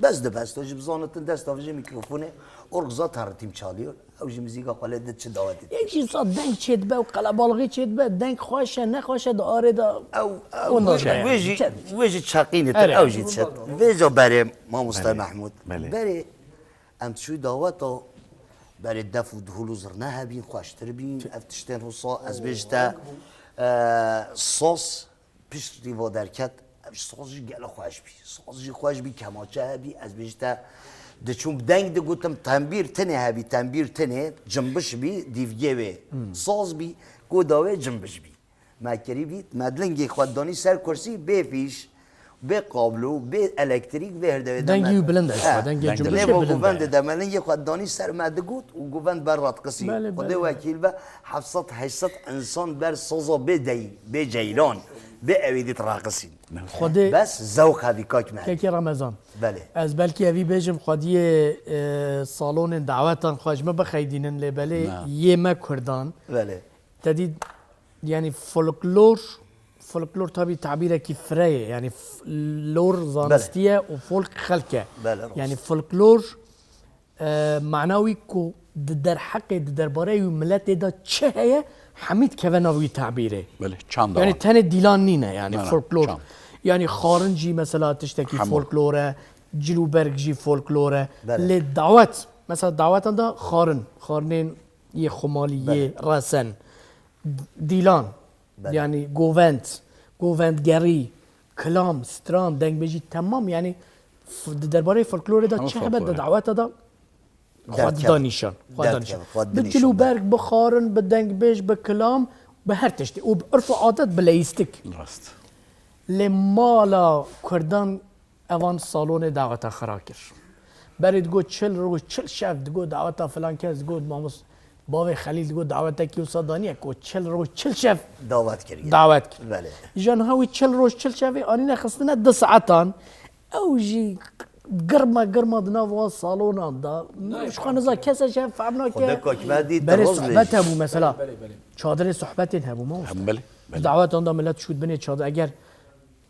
Bes di besta jî bizane, tu desta vijê mîkrofonê, org zaten ritîm çalîyor. Ew jî muzîka xwe lê di çi dawetê. Yek jî sa deng çêdibe û qelebalixî çêdibe, deng xweş e, nexweş e, di arê de Ew, ew, Ondan wê, da yani. wê jî, Çet. wê jî çeqînî tu, Erê. ew jî çet. Vêca berê mamoste Belê. Mehmûd. Belê. Berê em çûyî daweta, berê def û dihul û zirne hebîn, xweştir bîn. Ev tiştên wisa, ez bêjite, e, saz, Piştî va derket, ev saz jî gelek xweş bî. Saz jî xweş bî, kemaçe hebî, ez bêjî te, Diçûm deng digotim, tembîr tinê hebî, tembîr tinê, cimbiş bî, dîvgê wê saz bî, goda wê cimbiş bî. Me kirî bî, me dilingê xwe danî ser kursî, bê fîş, bê kablo, bê elektrîk, bê hirdevê de Dengî me wî bilind e, He. dengê Dengê cimbiş Lê wî bo bilind govendê e. de me lingê xwe danî ser me digot û govend ber re diqisî. Belê, Xwedê belê. wekîl be, heft sed heşt sed insan ber soza bê dey, bê ceyran, bê ewî dît raqisîn. Xwedê Bes zewq hebî kak me. Kekê Remezan. Belê. Ez belkî evî bêjim, xwediyê, e, salonên dawetan xwe ji me bixeydînin, lê belê Na. yê me Kurdan. Belê. Te dî, yanî folklor, folklor tabî tabîrekî fire ye. Yanî f-, lor Belê. zanistî ye û folk xelk e. Belê, rast. Yanî folklor, e, mana wî ku di derheqê, di derbareyê wî miletê de çi heye, hemî dikeve nav wî tabîrê. Belê, çanda Yanî wan. tenê dîlan nîne, yanî Na, na, folklor. çand. Yanî xarin jî mesela tiştekî Hemû. folklor e, cilûberg jî folklor e. Belê. Lê dawet, mesela dawetan de xarin, xarinên yê xumalî, Belê. yê resen, d-, dîlan, Belê. yanî govend, govendgerî, kilam, stran, dengbêjî, temam, yanî f-, di derbarê folklorê de Hemû çi hebe folklor di e. daweta de xwe Derdkeve. dida nîşan, xwe da Derdkeve, nîşan. xwe Bi dinîşan, cil û belê. berg, bi xarin, bi dengbêj, bi kilam, bi her tiştî. Û bi urf û adet, bi leyîstik. Rast. Lê mala Kurdan evan salonê daweta xira kir. Berê digot çil roj, çil şev, digot daweta filan kes, digot mamost-, bavê Xelîl digot dawetekî wisa daniye ku çil roj, çil şev Dawet kiriye. dawet kir. Belê. Îja niha wî çil roj, çil şevê anîne xistine du saetan. Ew jî girma girma di nav wan salonan de. Nayê Ji xwe niza kes e şev fehm nake. Xwedê kak me dît Berê roz sohbet lêjî. hebû mesela. Belê, belê, belê. Çadirê sohbetên hebû mamoste. Hem belê, belê. Dawetan de millet şût binê çadir. Eger,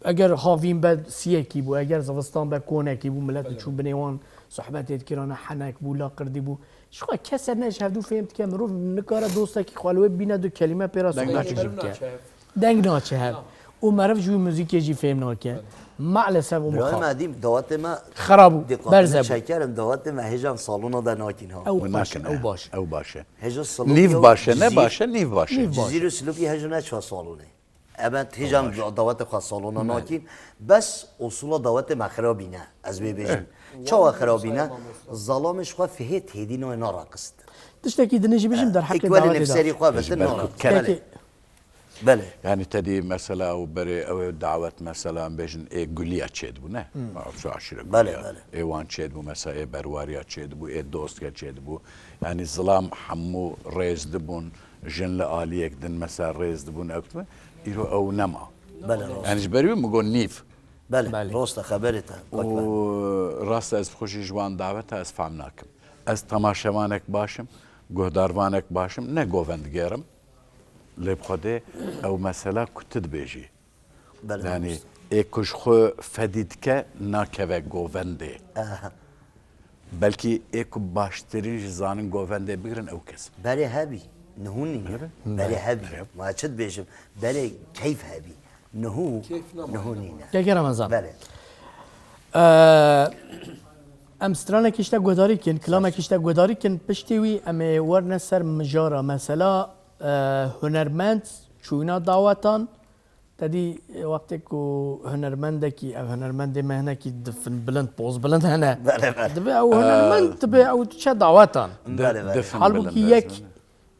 eger havîn be siyekî bû, eger zivistan be konekî bû, millet diçû binê wan sohbetê dikirane, henek bû, laqirdî bû. Ji xwe kese ne ji hevdû fêm dike, mirov nikare dostekî xwe li wê bîne du kelîme pê re Deng sohbet naçe. jî bike. Deng naçe hev. Û meriv ji wî muzîkê jî fêm nake. Maalesef û Birayê mixab. me dîm dawetê me Xera bû, diqatini berze bû. çekerim, dawetê me hêjan salona de nakîn ha. Ew Û baş e, nakin, ew e. baş e. Ew baş e. Hêja salon Nîv ya baş e, ne Cizîr- baş e, nîv baş e. Nîv baş. Cizîr û Silûkî hêja ne çar salonê. Ebet hêjan dawetê xwe salona Belê. nakîn. Bes usula dawetê me xirabîne. Ez bê bêjim. Çawa xirabîne? Zalamê ji xwe fihê têdî nayê naraqist. Tiştekî dinê jî bêjim derheqê Îkbalê dawetê de. nefserî xwe bitin Belkû nara. kene. Kekê, Belê. Yanî te dî mesela ew berê ew ê dawet mesela em bêjin ê guliya çêdibû ne? Şu aşîre Belê, guliya. belê. Ê wan çêdibû mesela ê berwariya çêdibû, ê dostke çêdibû. Yanî zilam hemû rêz dibûn, jin li aliyek din mesela rêz dibûn ew dibûn. Îro ew nema. Belê, rast. Yanî ji ber wî min got nîv. Belê, Belê. rast e xeberê te. Û rast e ez xwe jî ji wan daweta ez fehm nakim. Ez temaşevanek baş im, guhdarvanek baş im, ne govend gerim. Lê bi Xwedê ew mesela ku tu dibêjî. Belê, Yanî rast. ê ku ji xwe fedî dike nakeve govendê. Aha. Belkî ê ku baştirîn jî zanin govendê bigirin ew kes. Berê hebî, niho nîne. Belê. Berê hebî. Belê. Ma çi dibêjim? Berê keyf hebî. Niho, Keyf nama. niho nîne. Keke Ramazan. Belê. Ee, em stranekî işte guhdarî kin, kilamekî işte guhdarî kin, piştî wî em ê werne ser mijara. Mesela, e, hunermend çûyîna dawetan, te dî, e, wextê ku hunermendekî, ev hunermendê me hinekî difin bilind, poz bilind hene. Belê, belê. Dibe ew hunermend, dibe ew diçe dawetan. Belê, belê. Difin Halbûkî bilind yek, ez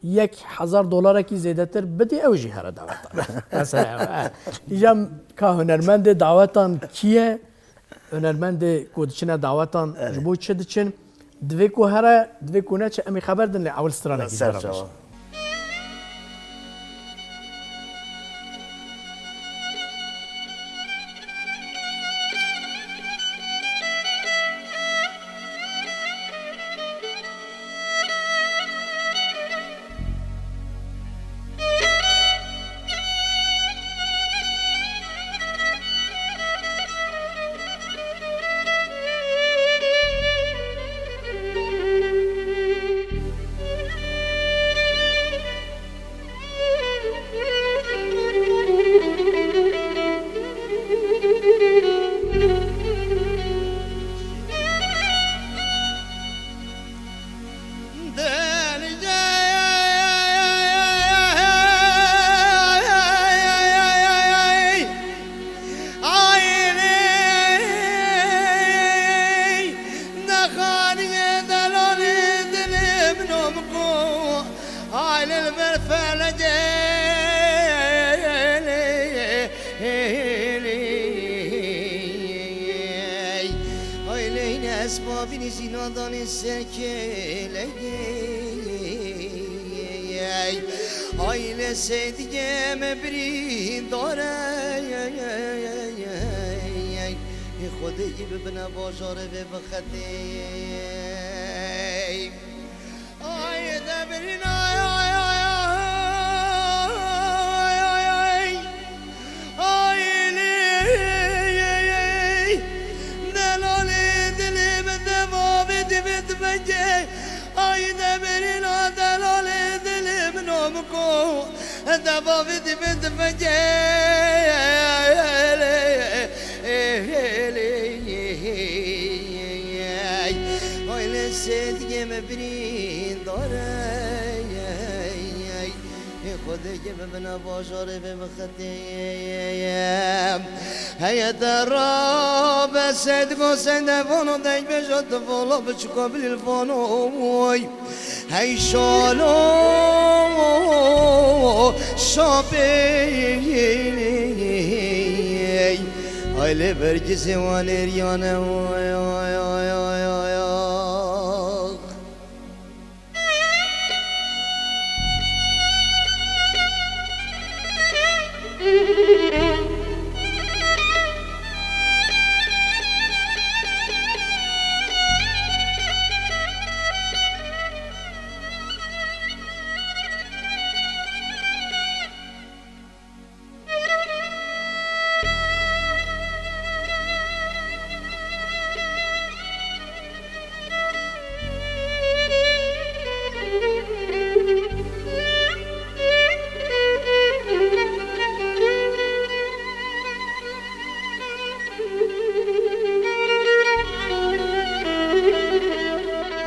yek hezar dolarekî zêdetir bidî, ew jî here dawetan. Mesela, e, îja ka hunermendê dawetan kî ye? Hunermendê ku diçine dawetan Erê. ji bo çi diçin? Divê ku here, divê ku neçe, em ê xeber din lê ewil stranekî Ser ji me re çawa. bêjin. Li ber felecê. Ay leyne esbabî nîzî nadanê sekê leyê. Ay lê seydigê me birîndar e. Xwedê yî bibine bajarê vê bixetê. Ay de birîn, ay, ay, ay, ay, ay. Ay lê, delalê dilê min, deva vê divê divegê. Ay de birîn, delalê dilê min, o min ku deva vê divê divegê. Ay lê sêdgê me birîndar e. Xwedê ke bibine bajarê vê bixetê. Heye te rabe sêdgo sêde vano, deng bêje tu valo biçiko bilîl vano. Hey şalo şapê. Ay lê bergizê wan êriyane. Ay, ay, ay, ay, ay, ay, ah.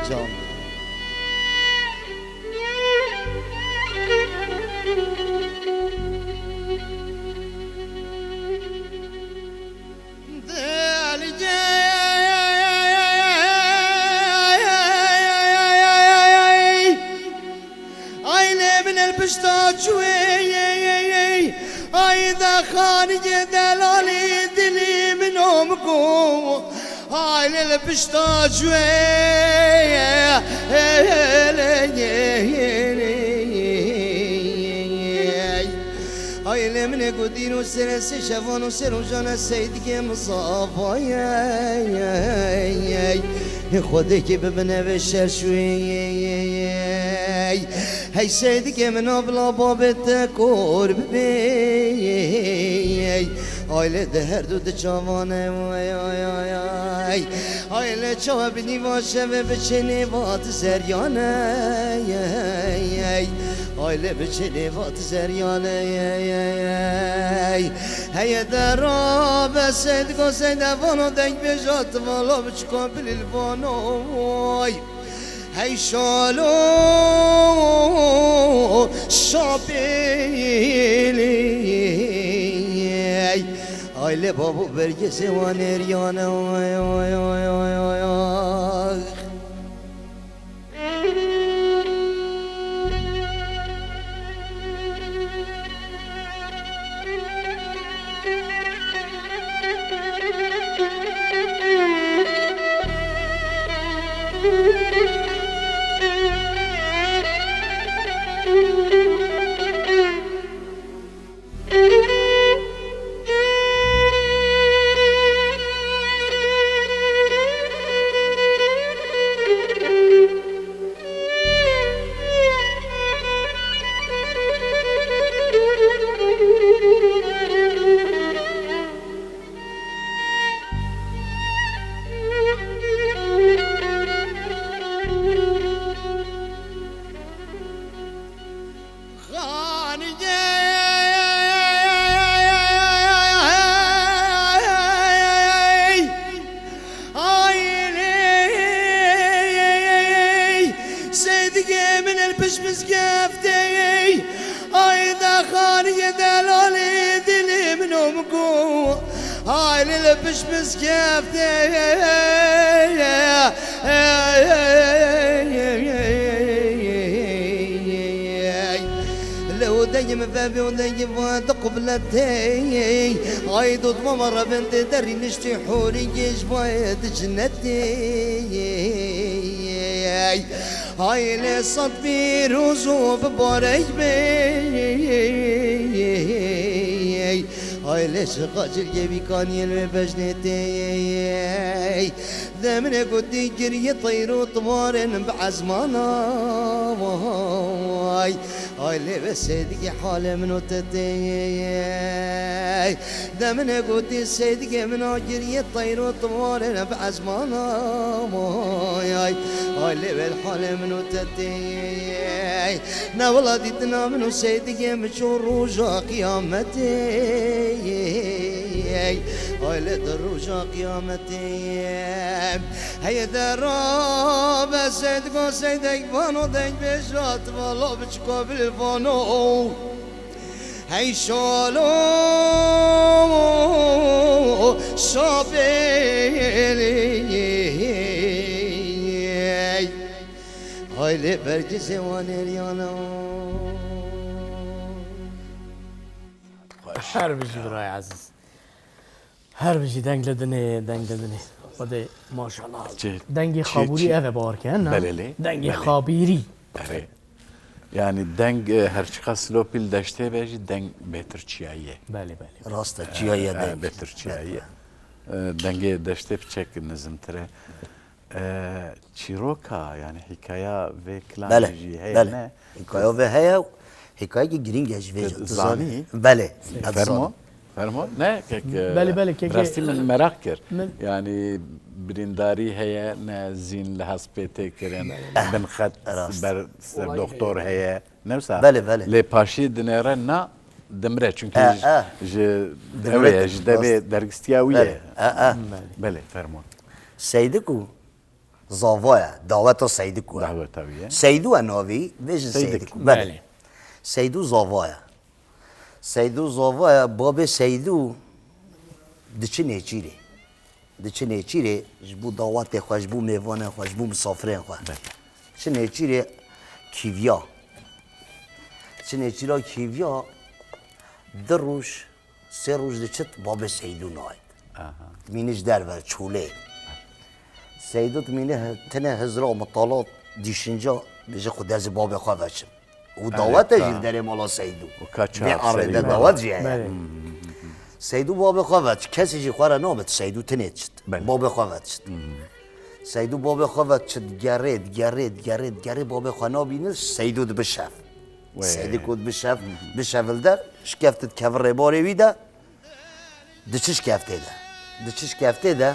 Can. Ay lê min el pişta çûyê, ay de xaniyê delalê dilê min o min ku. Ay lê li pişta çûyê. Ay lê min ê ku dîn û serê sê şevan û sê rojan e seydigê min zavayê. Xwedê kê bibine vê şer şûyê. Hey seydigê min, a bila babê te kor bibê. Ay lê di her du di çavan e. Ay lê çawa bi nîva şevê biçê nêva di zeryan e. Ay lê biçê nêva di zeryan e. Heye de rabe seydigo seyde vano, deng bêja tu valo biçiko bilîl vano. Hey şalo şapêlê. Ay lê babo bergê sê wan êriyane. Ay, ay, ay, ay, ay, ay. Xaniyê. Ay lê. Seydigê min el piş mizgeftê. Ay de xaniyê delalê dilê min o min ku. Ay lê li piş mizgeftê. Min vebê û dengê va di qubletê. Ay dotma me rebin tê derî niştî hûrî gêj vayê di cinetê. Ay lê sed pîroz û bibarek bê. Ay lê şiqa cilgê bîkaniyên wê bejnê tê. Demine gotî giriye teyr û timarên bi ezmana. Ay. Ay lê ve seydigê halê min û te tê. De min e gotî seydigê min a giriye teyr û timarê ne bi ezmana. Ay, ay, ay lê ve halê min û te tê. Ne wela dîtina min û seydigê min çû roja qiyametê. Ay lê di roja qiyametê. Heye de rabe seydigo seydek vano deng bêjat vala biçiko bil vano. Hey şalo şapelê. Haylê bergizê wan êriyana. Her bijî birayê ezîz. Her bijî deng li dinê, deng li dinê. Xwedê maşallah. Çi, Dengê çi, xabûrî çi? Ev e bawer ke, he, na? Belê lê. Dengê Belê. Xabîrî. Erê. Yani deng, e, her çiqas lopîl deştê be jî deng bêtir çiyayî ye. Belê, belê. Rast e, çiyayî ye E, deng. Bêtir çiyayî ye. E, dengê deştê piçek nizimtir e. E, çîroka, yani hikaya vê kilamê Belê, jî heye belê. Ne? Hikaya vê heye û hikayekî girîng e ji vê Ke jî. Tu zanî? Zanî? Belê, ez Fermo, zanî. Fermo. Ne, kek, e, Belê, belê, kek, rastî min meraq kir. Min Yani birîndarî heye, ne zîn li hespê tê kirin, Belê. Binqet Rast. Ber ser doktor heye. Ne wisa? Belê, belê. Lê paşî dinêre na dimre, çünkü E, ji, e. ji, Dimre ew e, de, ji devê rast. Dergistiya wî Belê. ye. E, e. Belê, fermo. Seydik û zava ye, daweta Seydik û ye. Daweta wî ye. Seydû e navê, vê jin Seydik. Seydik û. Belê. Belê. Seydû zava ye. Seydû zava ye, babê Seydû diçi nêçîrê. Diçi nêçîrê ji bo dawetê xwe, ji bo mêvanên xwe, ji bo misafirên xwe. Belê. Çi nêçîrê kîviya. Çi nêçîra kîviya di roj, sê roj diçit babê Seydû nayet. Aha. Mînî ji derve, çolê. Seydû dimîne hi-, tine hizra mitala dîşinca bêje xwe dezê babê xwe veçim. Û Erê, dawet e ka. Jî li derê mala Seydû. Û ka çav Vê arê serî de mala. Dawet jî heye. Belê. Seydû babê xwe veç, kesî jî xwe re nabit, Seydû tinê çit. Belê. Babê xwe veç. Seydû babê xwe veç çit, gerê, gerê, gerê, gerê babê xwe nabînir, Seydû dibi şev. Wê. Seydû ku dibi şev, bi şev li der, şikeftit kevirê barê wî de, Di çi şkeftê de? Di çi şkeftê de?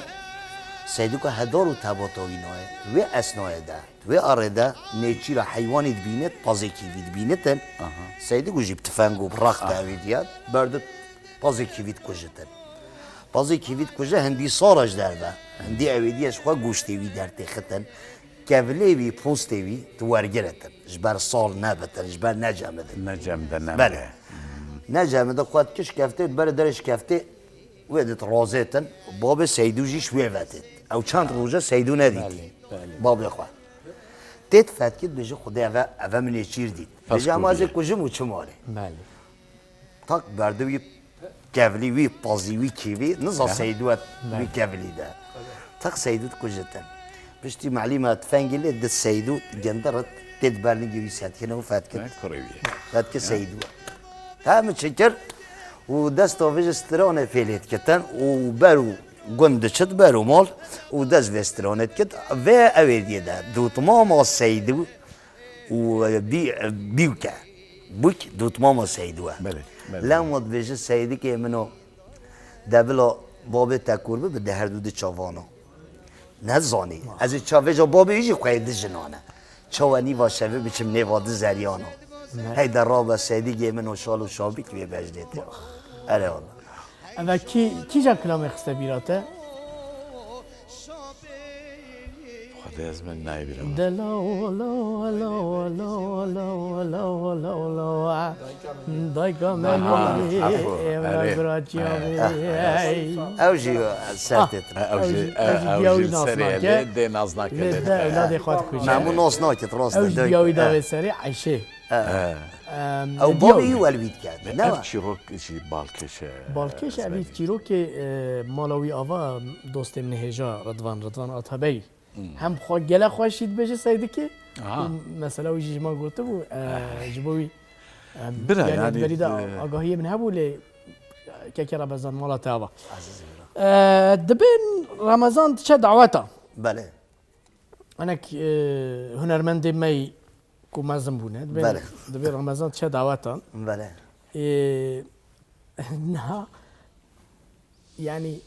Seydûka hedar û tebata wî nayê. Wê esnayê de, wê arê de nêçîra heywanî dibînit, pazê kîvî dibînitin. Aha. Seydûk jî bi tifeng û bi rex de Aha. Ewê diye berdit pazê kîvî dikujitin. Pazê kîvî dikuje hindî sara ji derve. Hindî ewê diye ji xwe goştê wî dertêxitin. Kevilê wî, postê wî tu wergiritin. Ji ber sal nebitin, ji ber necemidin. Necemde Belê. Necemide xwe dikir şkeftê, di berê derê şkeftê wê dit razêtin. Babê Seydû jî ji wê vetêt. Ew çend roje Seydû nedîtî. Belê, belê. Babê xwe. Têt fetkit bêje Xwedê eve, eve min ê çîr dît. Bêje, "Ema ez ê kujim û çim alê." Belê. Tak berdi wî kevlî wî, pazî wî kîvî, niza Aha. Seydû et wî Belê. Kevlî de. Tak Seydû dikujitin. Piştî melî me tfengî lê di Seydû gendirit tê di berningê wî setkine û fetkin. Ne kurê wî ye. Fetkin Ya. Seydû. He min çi kir û desta vê ji stranê fêlê dikitin û ber û gund diçit ber û mal û dest vê stranê dikit. Vê ewê diye de dûtmama Seydû û bî-, bîwke. Bûk dûtmama Seydû e. Belê, belê. Lema dibêje Seydikê min o, de bila babê te kûr bibe, de her du di çavana. Nezanî. Ez ê çavêja babê wî jî xweyê di jinan e. Çawa nîva şevê biçim nêva di zeriyana. Ne. Hey de rabe Seydikê min o şal û şabik wê bejnê te. Erê wala. Eve kî, kîja kilamê xiste bîra te? Xwedê ez min nayê bîra. Delo, lo, lo, lo, lo, lo, lo, lo, lo, a. Dayka me Aha, nî, apo, evla erê. Biraciya Erê. Me. Ew jî ser Ah. Têtin. Ew Ew jî, jî, ew ew jî jî diya wî li serê nasnake. Lê dê nasnake Lê lê de te. Evladê xwe dikuje. Memû nas nakit, rast Ew e, jî dayka. Diya wî davê serê Eyşê. Em, Ew diya bavê wî wî. Welwî dike. Ne Ev wa? Çîrok jî balkêş e. Balkêş evî çîrokê, e, mala wî ava dostê min hêja Ridvan, Ridvan Atabey. Hmm. Hem xwe gele xweşî dibêje Seydikê. Aha. Û mesela wî jî ji me gotibû, e, ji bo wî, em, Bira, yanî yanî, berî de e, agahiyê min hebû lê kekê Remezan mala te ava. Ezîzê bira. E, dibên Remezan diçe daweta. Belê. Hinek, e, hunermendê me yî ku mezin bûne, dibê, Belê. Dibê Remezan diçe dawetan. Belê. E, niha, yanî,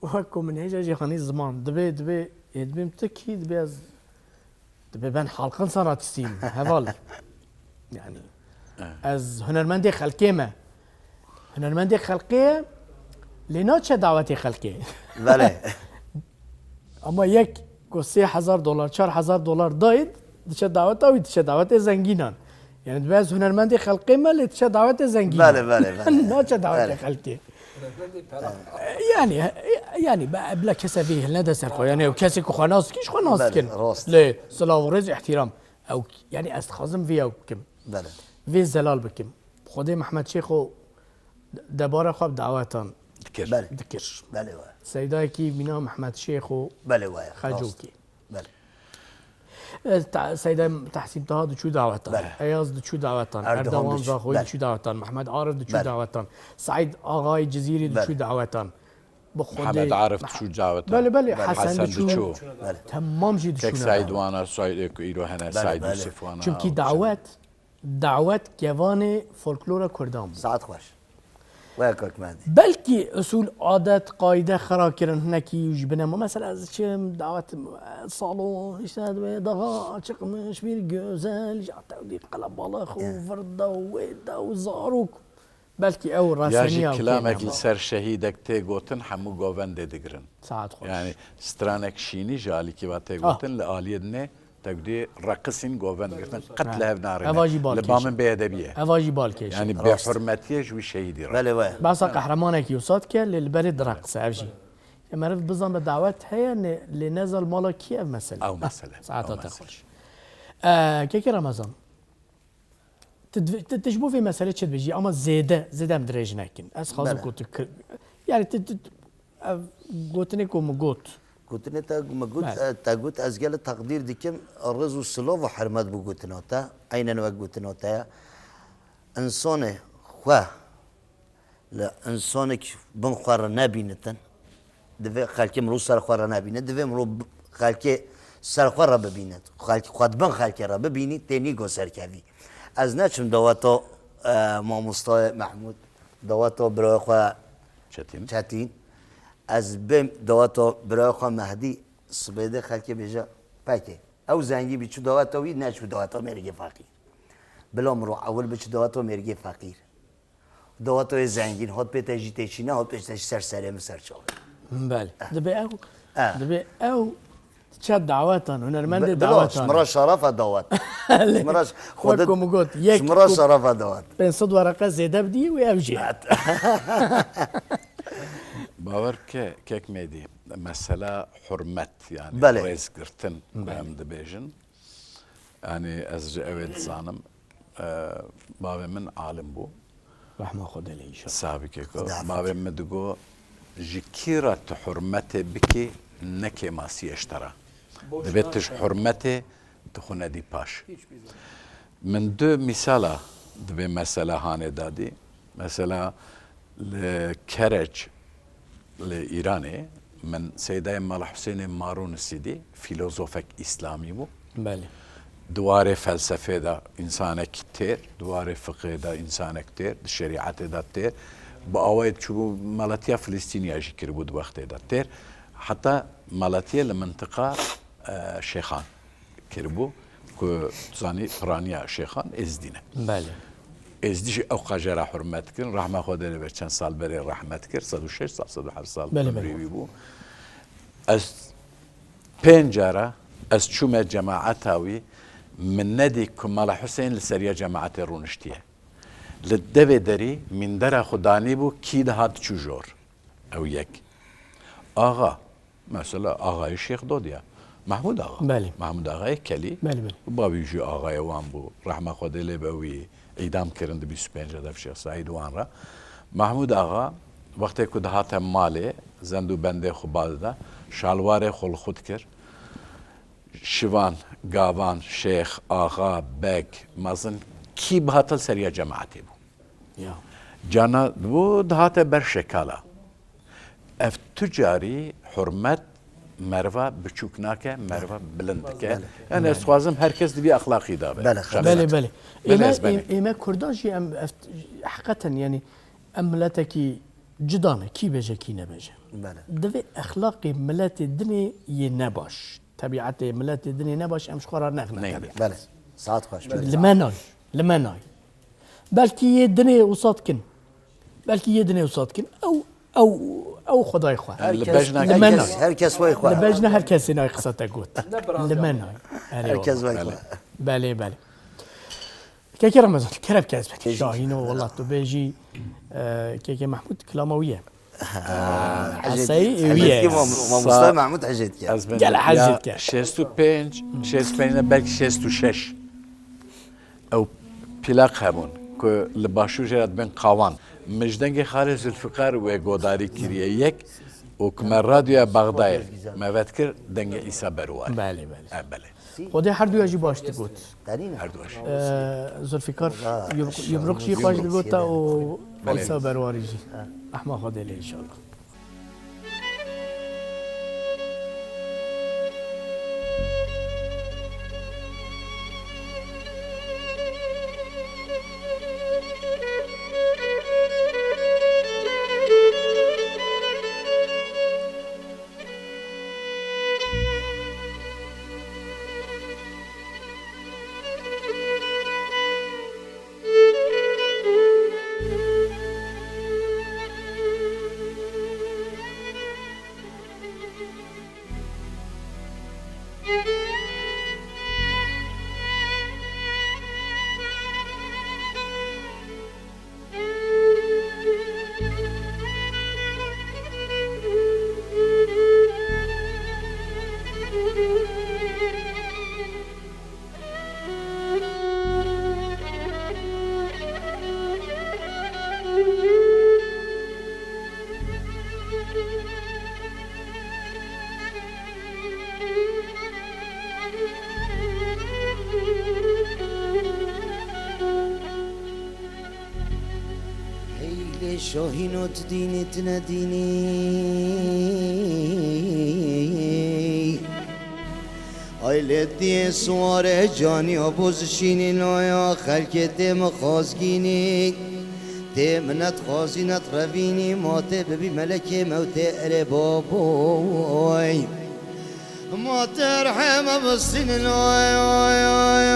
wek ku min hêja jî xanî ziman, dibê, dibê, e, dibêm tu kî, dibê ez, dibê ben halkın sanatçısıyım, heval. Yani, Evet. Ez hunermendê xelkê me. Hunermendê xelkê ye, lê naçe dawetê xelkê. Belê. Ama yek ku sê hezar dolar, çar hezar dolar dayê, diçe daweta wî, diçe dawetê zengînan. Yani dibe ez hunermendê xelkê me, lê diçe dawetê zengînan. Belê, belê, belê. Naçe dawetê Belê. Xelkê. Yanî, yanî, be-, bila kese vê hilnede ser xwe. Yani, ew kesê ku xwe nas dikin, ji xwe nas Belê, dikin. Rast. Lê silav û rêz, îhtîram. Ew, yani, ez dixwazim vê ew bikim. Belê. Vê zelal bikim. Xwedê Mehmet Şêxo debara xwe bi dawetan Dikir. Belê. Dikir. Belê we. Seydayekî mîna Mehmet Şêxo Belê we. Xecokî. Rast. Belê. E, ta-, Seyda Tehsîn Taha diçû dawetan. Belê. Eyaz diçû dawetan. Erdogan Erdogan diçû. Zaxoyî Belê. Diçû dawetan. Mehmet Arif diçû Belê. Dawetan. Saîd Axayî Cizîrî diçû Belê. Dawetan. Bi Xwedê Mihemed Arif Meh-, diçû dawetan. Belê, belê, Belê. Hesen Hesen diçû. Diçû. Belê. Temam jî Kek diçûne Saîd dawetan. Wana, Saîd, ku îro hene, Belê, Saîd belê. Yusuf Wana, Çimkî ew dawet, dawet kevanê folklora Kurdan bû. Saet xweş. Waya kak Mehdi. Belkî usul, adet, qaîde xera kirin hinekî û ji binema. Mesela ez çim, dawetim, e, salon, işte, dağa çıkmış bir güzel, ya tevdî kalabalık û Ya. Virda û wêda û zarok. Belkî ew Ya jî reseniya û kilamek kênema. Li ser şehîdek tê gotin, hemû govendê digirin. Saet xweş. Yani stranek şînî ji alîkî ve tê Ah. Gotin, li aliyê dinê Te gotî reqisîn govend girtin, qet li hev narîne. Eva jî balkêş. Li ba min bêedebî ye. Eva jî balkêş. Yani Rast. Bêhurmetiyê ji wî şehîdî re. Belê we. Behsa qehremanekî wisa dike, lê li berê direqise ev jî. Ya meriv bizan be dawet heye, ne, lê ne zal mala kî ev mesele. Ew mesele. Saeta Ew te mesele. Xweş. E, Kekê Remezan. Tu, tu, tu ji bo vê meselê çi dibêjî? Ama zêde, zêde em dirêj nekin. Ez xwazim Bele. Ku tu kir-, yani tu, tu, tu, ev gotinê ku min got. Gotinê te min got, Bele. E, te got, ez gelek teqdîr dikim, riz û silav û hurmet bo gotina te, eynen wek gotina te ye. Însanê xwe Li însanek bin xwe re nebînitin. Divê xelkê mirov ser xwe re nebîne. Divê mirov b-, xelkê ser xwe re bibîne. Xelk-, xwe di bin xelkê re bibînî, tê nîgo serkevî. Ez neçim daweta, e, mamostayê Mehmûd, daweta birayê xwe Çetîn. Çetîn. Ez bêm daweta birayê xwe Mehdî, sibê de xelkê bêje, pekê. Ew zengî bî, çû daweta wî, neçû daweta mêrgê feqîr. Bila mirov ewil biçû daweta mêrgê feqîr. Daweta wê zengîn, hat pê te jî têçîne, hat pê te jî ser serê min ser çavê. Belê. Dibê ew, Eh. Dibê ew çe dawetan, hunermendê Bi-, bila, dawetan. Ji min re şerefa dawet. Lê Ji min re ş-, wek xwe ku min got, yek ji min re ku şerefa dawet. Pênc sed wereqe zêde bidî wê ew jê. Bawer bike, kek Mêdî, mesela hurmet, yani Belê. Rêz girtin, ku Belê. Em dibêjin. Yanî ez ji ew ê dizanim, e, bavê min alim bû. Rehma Xwedê lê înşallah. Sax bike ku Xwedê afet. Bavê min digo, ji kî re tu hurmetê bikî, ne kêmasiyê ji te re. Boş Divê ver tu ji te. Hurmetê tu xwe nedî paş. Hiçbir zaman. Min du mîsala divê mesela hanê dadî. Mesela li Kereç, li Îranê, min Seydayê Mala Husênê Marûnisî dî, fîlozofek îslamî bû. Belê. Di warê felsefê de însanek têr, di warê fiqhê de însanek têr, di şerîetê de têr. Bi awayê çûbû Malatiya Filistîniya jî kiribû di wextê de têr. Heta Malatiye li mintiqa, e, Şêxan kiribû ku tu zanî piraniya Şêxan Êzdî ne. Belê. Êzdî jî ew qajera hurmet kirin. Rehma Xwedê lê be çend sal berê rehmet kir. Sed û şeş sal, sed û heft sal Belê, umrê belê. Wî bû. Ez pênc cara ez çûme cemaeta wî, min nedî ku Mala Husên li seriya cemaetê rûniştiye. Li devê derî mîndera xwe danîbû, kî dihat çû jor. Ew yek. Axa, mesela axayê Şêx Dodiya. Mahmud Axa. Belê. Mahmud Axayê Kelî. Belê, belê. Û bavî jî axayê wan bû. Rehma Xwedê lê be wî îdam kirin di bîst û pênc Hedef Şêx Seîd wan re. Mahmud Axa wextê ku dihate malê, zend û bendê xwe ba dida, şalwarê xwe li xwe dikir. Şivan, gavan, şêx, axa, beg, mezin, kî bihate li seriya cemaetê bû. Ya. Cana bû dihate ber şekala. Ev tu carî hurmet meriva biçûk nake, meriva bilind dike. Belê. Yani ez dixwazim her kes di vî exlaqî de be. Belê, Şaxê. Belê, belê. Belê, Ême, ez benê. ê-, ême Kurdan jî em ev, heqeten, yani, em miletekî cida ne, kî bêje, kî nebêje. Belê. Divê exlaqê miletê dinê yê nebaş, tebiatê miletê dinê nebaş, em ji xwe re nexine Neyne. tebiat. Belê. Saet xweş. Li me nayê, li me nayê. Belkî yê dinê wisa dikin. Belkî yê dinê wisa dikin. Ew, ew, ew xwedayê xwe. Li Herkes, bejna Li me herkes, nayê. herkes way xwe. Li bejna her kesê nayê qisa te got. Li me nayê. Erê Herkes wala. way Belê. xwe. Belê, belê. Kekê Remezan, kerem kes bek. Tebrik. Şahîno, wela tu bêjî, e, kekê Mehmûd kilama wî ye. Ha, Esey hejêt. wî ye. Hejêt ki mam-, mamosta Sa- Mehmûd hejêt ki. Ez ben Gel ya hejêt ki. şêst û pênc, şêst û pênc ne, belkî şêst û şeş. Ew plak hebûn ku li başûr jê re dibên qawan. Min ji dengê Xalê Zulfikar wê godarî kiriye yek û ku me radyoya Bexdayê me vedikir dengê Îsa Berwarî. Belê, belê. E, belê. Xwedê her duya jî baş digot. Her duya jî. Ee, Zulfikar Yumruk, Yumruk jî xweş digota û Belê. Îsa Berwarî jî. Rehma Xwedê lê inşallah. Hey lê şahîno tu dînî, tu ne dînî. Ay lê diyê suware canî, abo zişînî naya xelkê tê min xazgînî. Tê min netxazî netrevînî, ma tê bibî melekê mewtê erê baboy. Ma terheme bistînin, oy, oy, oy.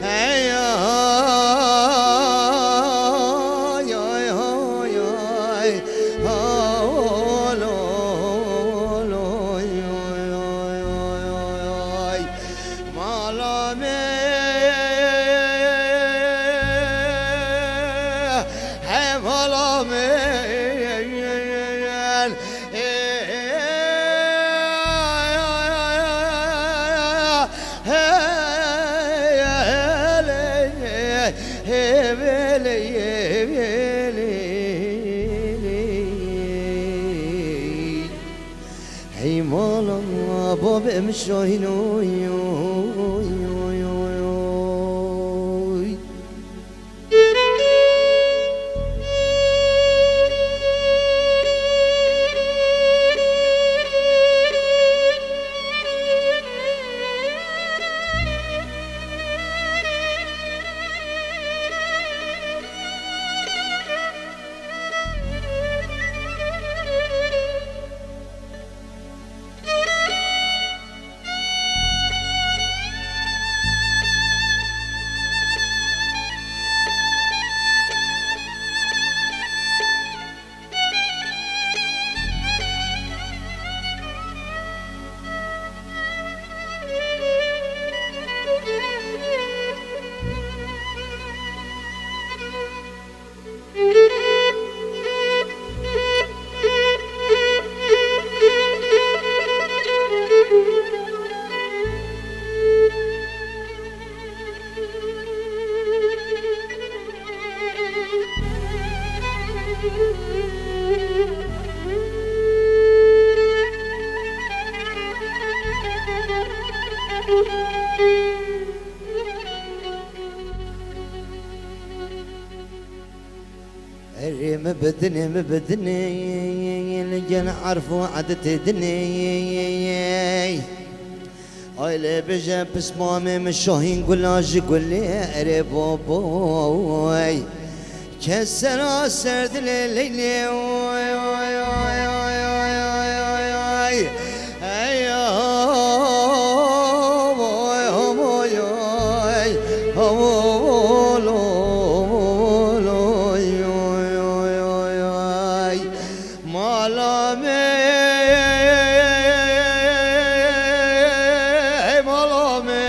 Hey, ay, ay, ay, ay, ay. Ha, ol, ol, oy, oy, oy, oy, oy. Mala me, he mala me. Hey mala babê min şahîn, oy, oy, oy, oy, oy. Erê mi bidinê, mi bidinê, li gel erf û edetê dinê. Ay lê bêje pismamê min şahîn gula ji gulê erê boboy. Kes sera ser dilê Leylê, oy, oy, oy. Hey, oh, oy, oh, oy, oy. Oh, oy, oy, oy, oy, oy. Mala me, mala me.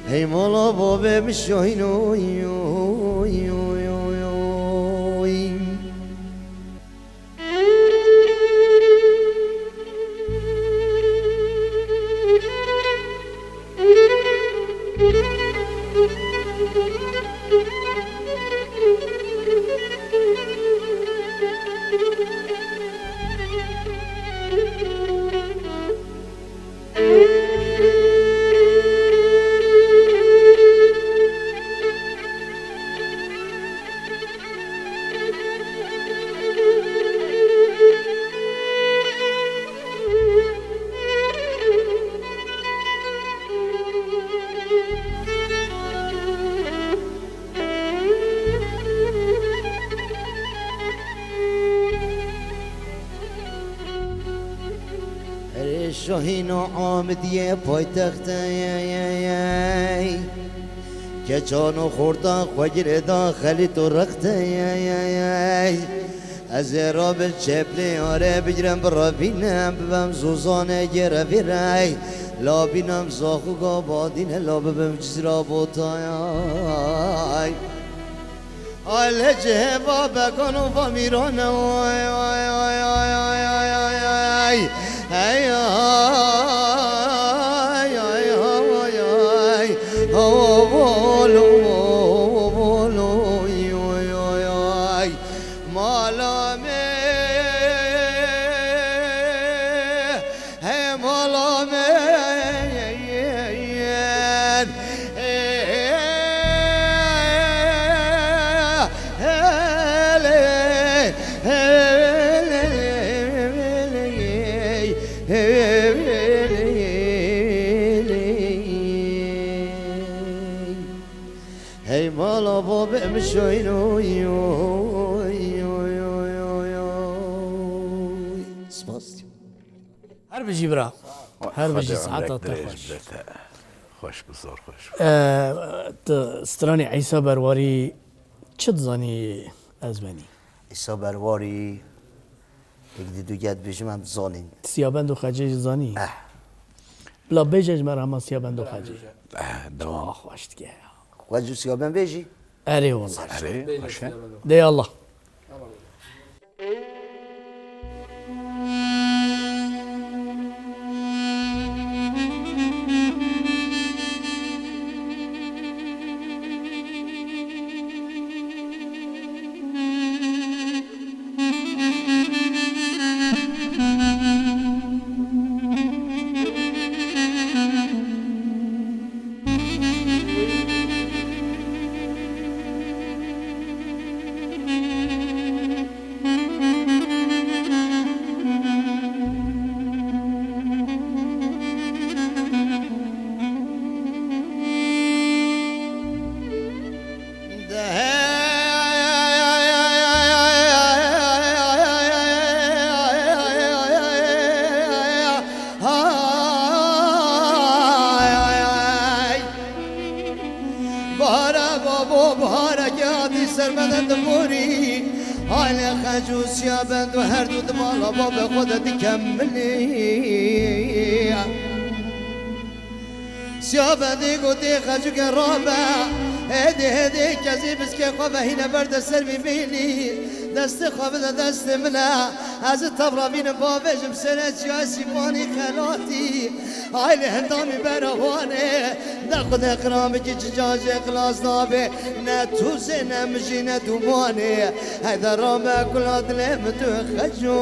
Hey mala babê min şahîn oy, oy, oy, oy, oy. Erê şahîna Amidiyê paytextê. Keçan û xorta xwe girêda xelît û rextê. Ez ê rabin çeplê are bigirem birevînim, bibem zozanê gêre vîrey. La bînim zaxo gabadîne, la bibim cizra botayay. Ay lê cihê va bekan û va mîrane, oy, oy, oy. Hey, ay, ay, ay, ay, ay. Ho, ho, lo, ho, ho, lo, oy, oy, oy, oy. Mala me, hey, mala me. Hey mala babê min şahîn oy, oy, oy, oy, oy, oy. Spas. Her bijî bira. Her bijî, Xwedê saeta te xweş. Xweş bi zor xweş. Ee, tu stranê Îsa Berwarî çi dizanî ez benî? Îsa Berwarî, yek di du get bêjim em dizanîn. Siyabend û Xecê jî zanî? Eh. Bila bêje ji me re hema Siyabend û Xecê. Eh, dewam. Ah, xweş dike ya. Xwe ji Siyabend bêjî? Erê wala. Erê, xweş e. Dey Allah. Bahara babo, bahara ke hatî ser me de diborî. Aile Xec û Siyabend û her du di mala babê xwe de dikemilî. Siyabendî gotî Xecûke rabe, Hêdî hêdî kezî biskê xwe vehîne berde ser vî bînî. Destê xwe bide destê min e. Ez ê tev re bînim bavêjim serê çiya Sîpanî xelatî. Aylê hindamî berawanê. De xwedê qirabikî çi cajê xilas nabê. Ne tûzê ne mijî ne dûmanê. Heyde rabe kula dilê min tu xeco.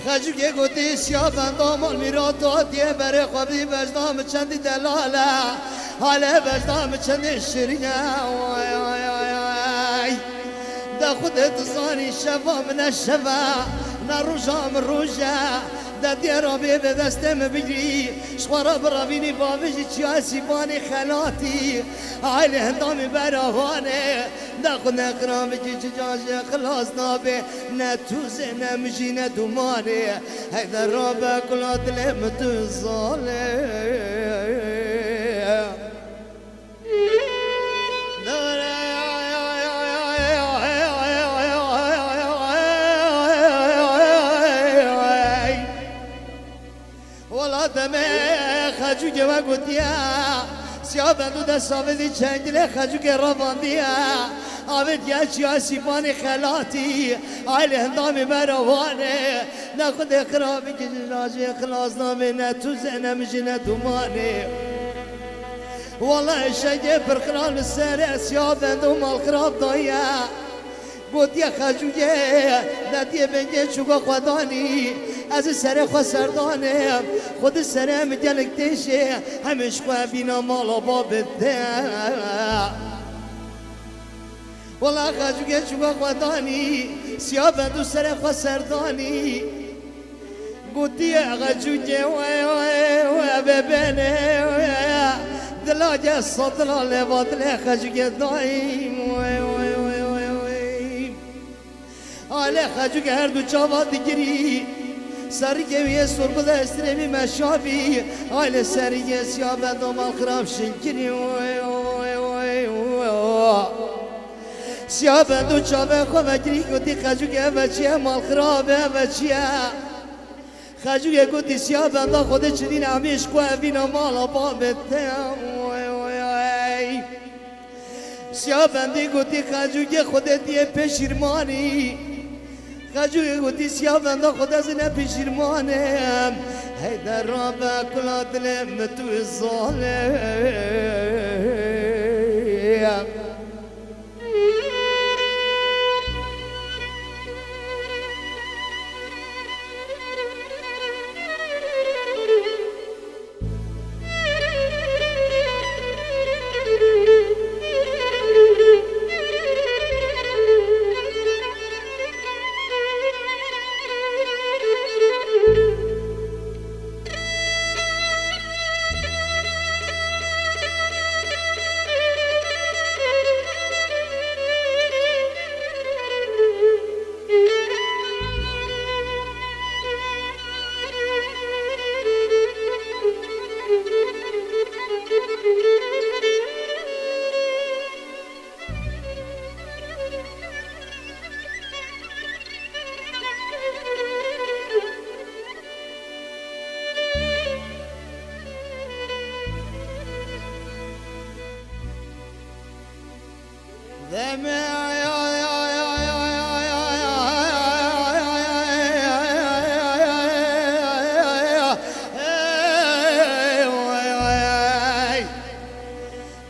Xecûkê gotî siya benda mal mîrat hatiye berê xwe bidî vecda min çendî delal e. Hale vecda min çendî şirîn e. Way, way, way, way. De xwedê dizanî şeva min ne şev e, ne roja min roj e. De diyê rabê vê destê min bigirî, ji xwe re birevînî bavêjî çiya Sîpanî xelatî. Aylê hindamî berawanê, de xwedê qirabikî çi cajê xilas nabê, ne tûzê ne mijî ne dûmanê. Heyde rabe kula dilê min tu zalê. Wela demê xecûkê we gotiye, siya bendû dest avêtî çengilê xecûkê revandiye. Avêtiye çiya Sîpanî xelatî, aylê hindamî berawanê. Ne xwedê xirabikî ji lajê xilas nabê, ne tûzê ne mijî ne dûmanê. Wela eşegê pirxira li serê siya bendû mal xirab daye. Gotiye xecûkê, de diyê bengê çûka xwe danî, ez ê serê xwe serdanê, xwedî serê min gelek têşê, hemî ji xwe bîna mala babê te. Wela xecûkê çûka xwe danî, siya bendû serê xwe serdanî. Gotiye xecûkê we, we, we, bê bênê, we, dilake satila lêva dilê xecûkê dayî, we, we, we, we, we. Alê xecûkê her du çava digirî, serikê wî yê sorgu de estirê wî meşa bî, alê serikê siya bendû mal xirab şinkirî, we, we, we, we, we. Siya bendû çavê xwe vekirî gotî, xecûkê eve çi ye, mal xirab e, eve çi ye? Xecûkê gotî, siya benda xwedê çi dîn emî ji ku evîna mala babê te. Oy, oy, oy. Siya bendî gotî, xecûkê xwedê diyê pêşîrmanî. Xecûkê gotî, siya benda xwedê ez ne pêşîrman im. Heyde rabe kula dilê min tu zalê.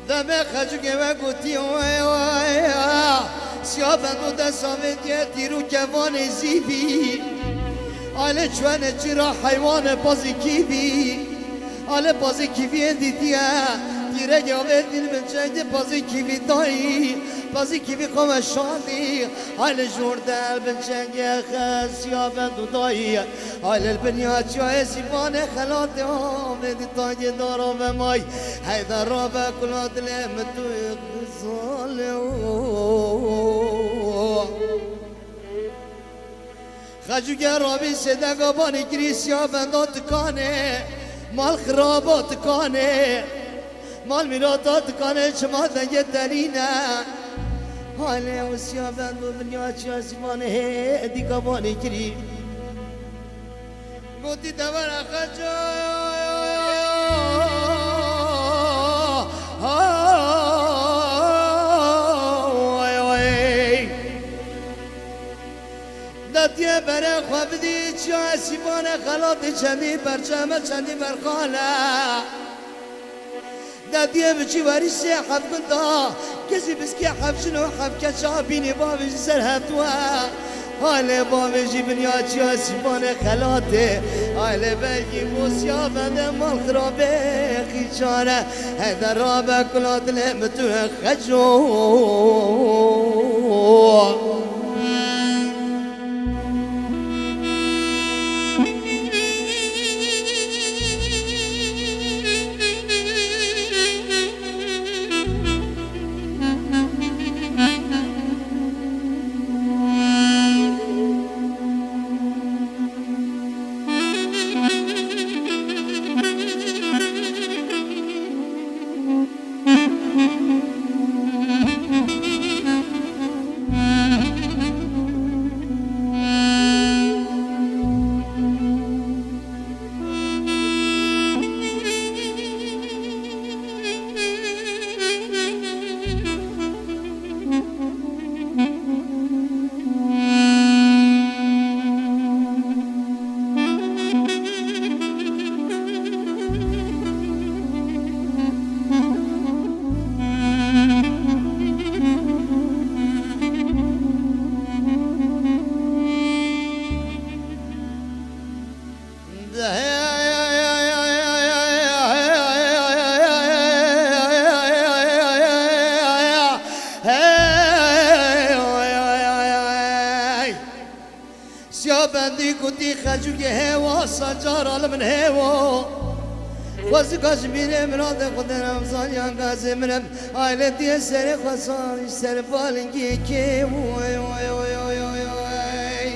Demê xecûkê we gotî, oy, oy, siya bendû dest avêtiye tîr û kevanê zîvî. Alê çuene çira heywanê pazî kîvî. Alê pazî kîviyê dîtiye. Tîrek avêtî li bin çengê pazî kîvî dayî. Pazî kîvî xwe weşanî. Alê jor de li bin çengê xe siya bendû dayî. Aylê li bin ya çiyayê Sîpanê xelatê avêtî tayê dara ve may. Heyde rabe kula dilê min tu zalê. Xecûkê rabî sêdega banî kirî siya benda tikanê, mal xiraba tikanê, mal mîrata tikanê, çima dengê telîne. Halê û siya bendo dinya çiya Sîpanê hê dîka banî kirî. Gotî devera xeco. Datiye bere xwe bidî çiya sîvane xelatê çendî perçeme çendî berxane. Dadiye biçî werî sê heft gunda, kesî biskê heft jin û heft keça bînî bavê jî ser heft we. Halê bavê jî binya çiya sîvanê xelatê. Halê belkî bosiya bende mal xirabê xîçane. Heyde rabe kula dilê min tu xeco. Siya bendî gotî xecûkê hêwa, sacara li min hêwo. Xwezika ji bîrê min rade xwe de Remzan yan gazê min em. Ailetiye serê xwe sar, ser balingî kê. Way, way, way, way, way, way.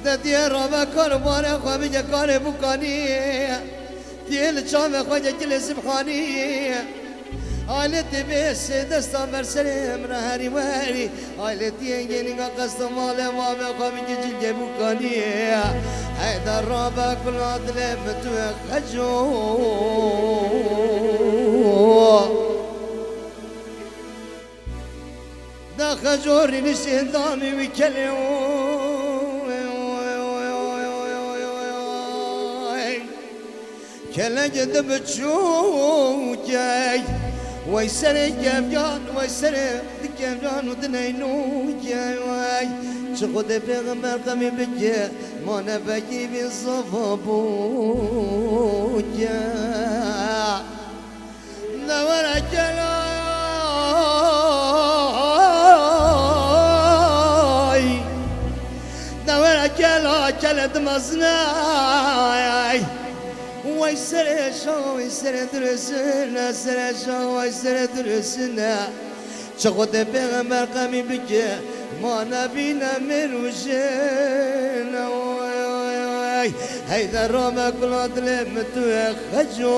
De diye rabe kar û barê xwe bike karê bûkanî. Diye li çavê xwe de kilê sibhanî. Aletê bê sê desta ber serê min re herî werî. Aletiyê gelî qesta malê mavê xwe bike cilgê bûkanî. Heyde rabe kula dilê min tu xeco. Da xecorî nişên danî wî kelê. Kelekê di biçûkey. Wey serê kevcan, wey serê di kevcan û di neynûkey wey. Çi Xwedê pêxember qemî bike, ma nebekî bî zava bûke. Newere kelay, newere kela kele dimezine. Wey serê şa, wey serê durusine, serê şa, wey serê durusine. Çi Xwedê pêxember qemî bike, ma nebîne mêr û jin. Oy, oy, oy. Heyde rabe kula dilê min tu xeco.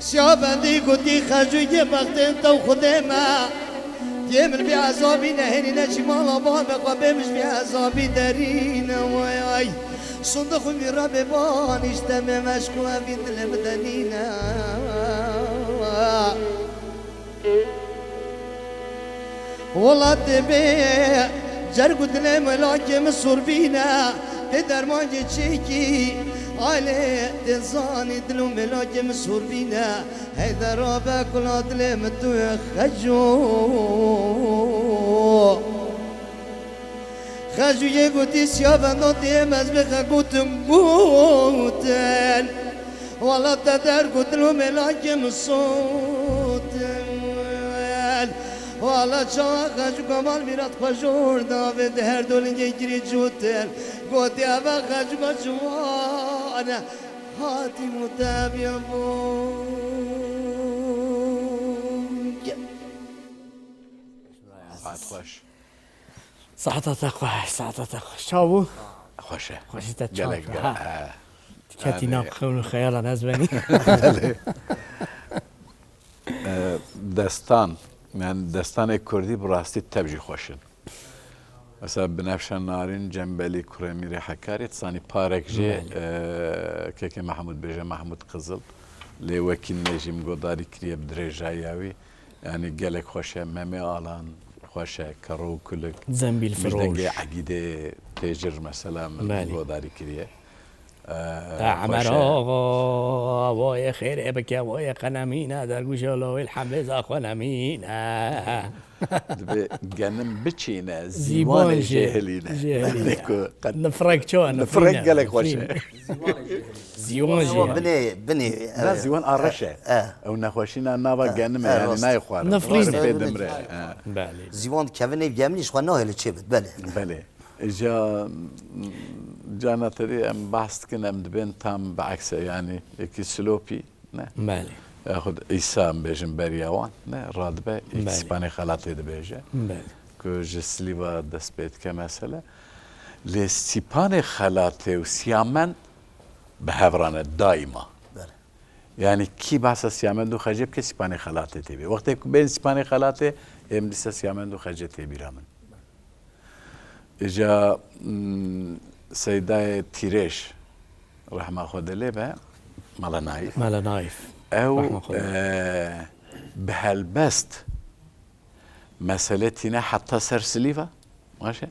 Siya bendî gotî xecûyê bextên te û Xwedê me. Diyê min bê ezabî nehênî neçî mala bavê xwe bê min ji bê ezabî derîne way ay. Sundix û mîra bê banîşte me meşk û evî dilê bidenîne. Wela tê bê cerg û dilê melakê min sorbîne. Tê dermancê çêkî. Alê tê zanî dil û mêlakê min sûr bîne, Heyder rabe kula dilê min tu yê Xeco. Xeco yê gotî siya benda tê mez bê xegotin gotin. Wala te dergot dil û mêlakê min sotin. Wala çawa Xeco Kemal Mîrat xwe jor davê di her du lingê kirî cotin. Gotî eve Xeco ciwan e. Hatî mutebî bû. Saet xweş. Saeta te xweş, saeta te xweş. Çawa bû? Xweş e. Xweşî te çawa? Gelek, gelek. Ha. Ketî nav xewn û xeyalan ez benî. Belê. E, destan, yani destanê kurdî bi rastî tev jî xweş in. Mesela Binefşe Narîn, Cembelî Kurê Mîrê Hekarî, tisanî parek jî, Belê. e, kekê Mehmûd bêje, Mehmûd Qizil, lê wekî nê jî min godarî kiriye bi dirêjayiya wî. Yani gelek xweş e, Memê Alan xweş e, Kero û Kulik, Zembîl Firoş. Dengê Egîdê Têcir mesela min Belê. Godarî kiriye. E, Te Emer xweş e. Axa, wayê xêrê bike, wayê qenemîne, dergûşa lawê hembêza xwe nemîne. Dibê genim biçîne, Zîwan zîwanê jê-, jêhilîne. Jêhilîne. Ku qet-, Nifrek çawa, nifrek nifrîne, gelek xweş e. Zîwan Ama jêhilîne. Binê, binê, Zîwan e, a reş e. E. Ew nexweşîna nava genim e, e, yani rast. Nayê xwarin. Nifrîne. Xwarin pê dimre. E. Belê. Zîwan kevinê geminî ji xwe nahêle çêbit, belê. Belê. Îca, cana te dî em behs dikin, em dibên tam bi ekse, yanî yekî silopî, ne? Belê. Yaxud Îsa em bêjin beriya wan, ne? Radibe, yekî Belê. Sîpanê Xelatê dibêje. Belê. Ku ji Silîva dest pê dike mesele. Lê Sîpanê Xelatê û Siyamend bi hev re ne daîma. Belê. Yanî kî behsa Siyamend û Xecê bike, Sîpanê Xelatê tê bê. Wextê ku bên Sîpanê Xelatê, êm dîsa Siyamend û Xecê tê bîra min. Îca, mm, Seydayê Tîrêj, rehma Xwedê lê be, Mela Naîf. Mela Naîf. Ew, Rehma Xwedê. E, bi helbest mesele tîne heta ser Silîva, baş e?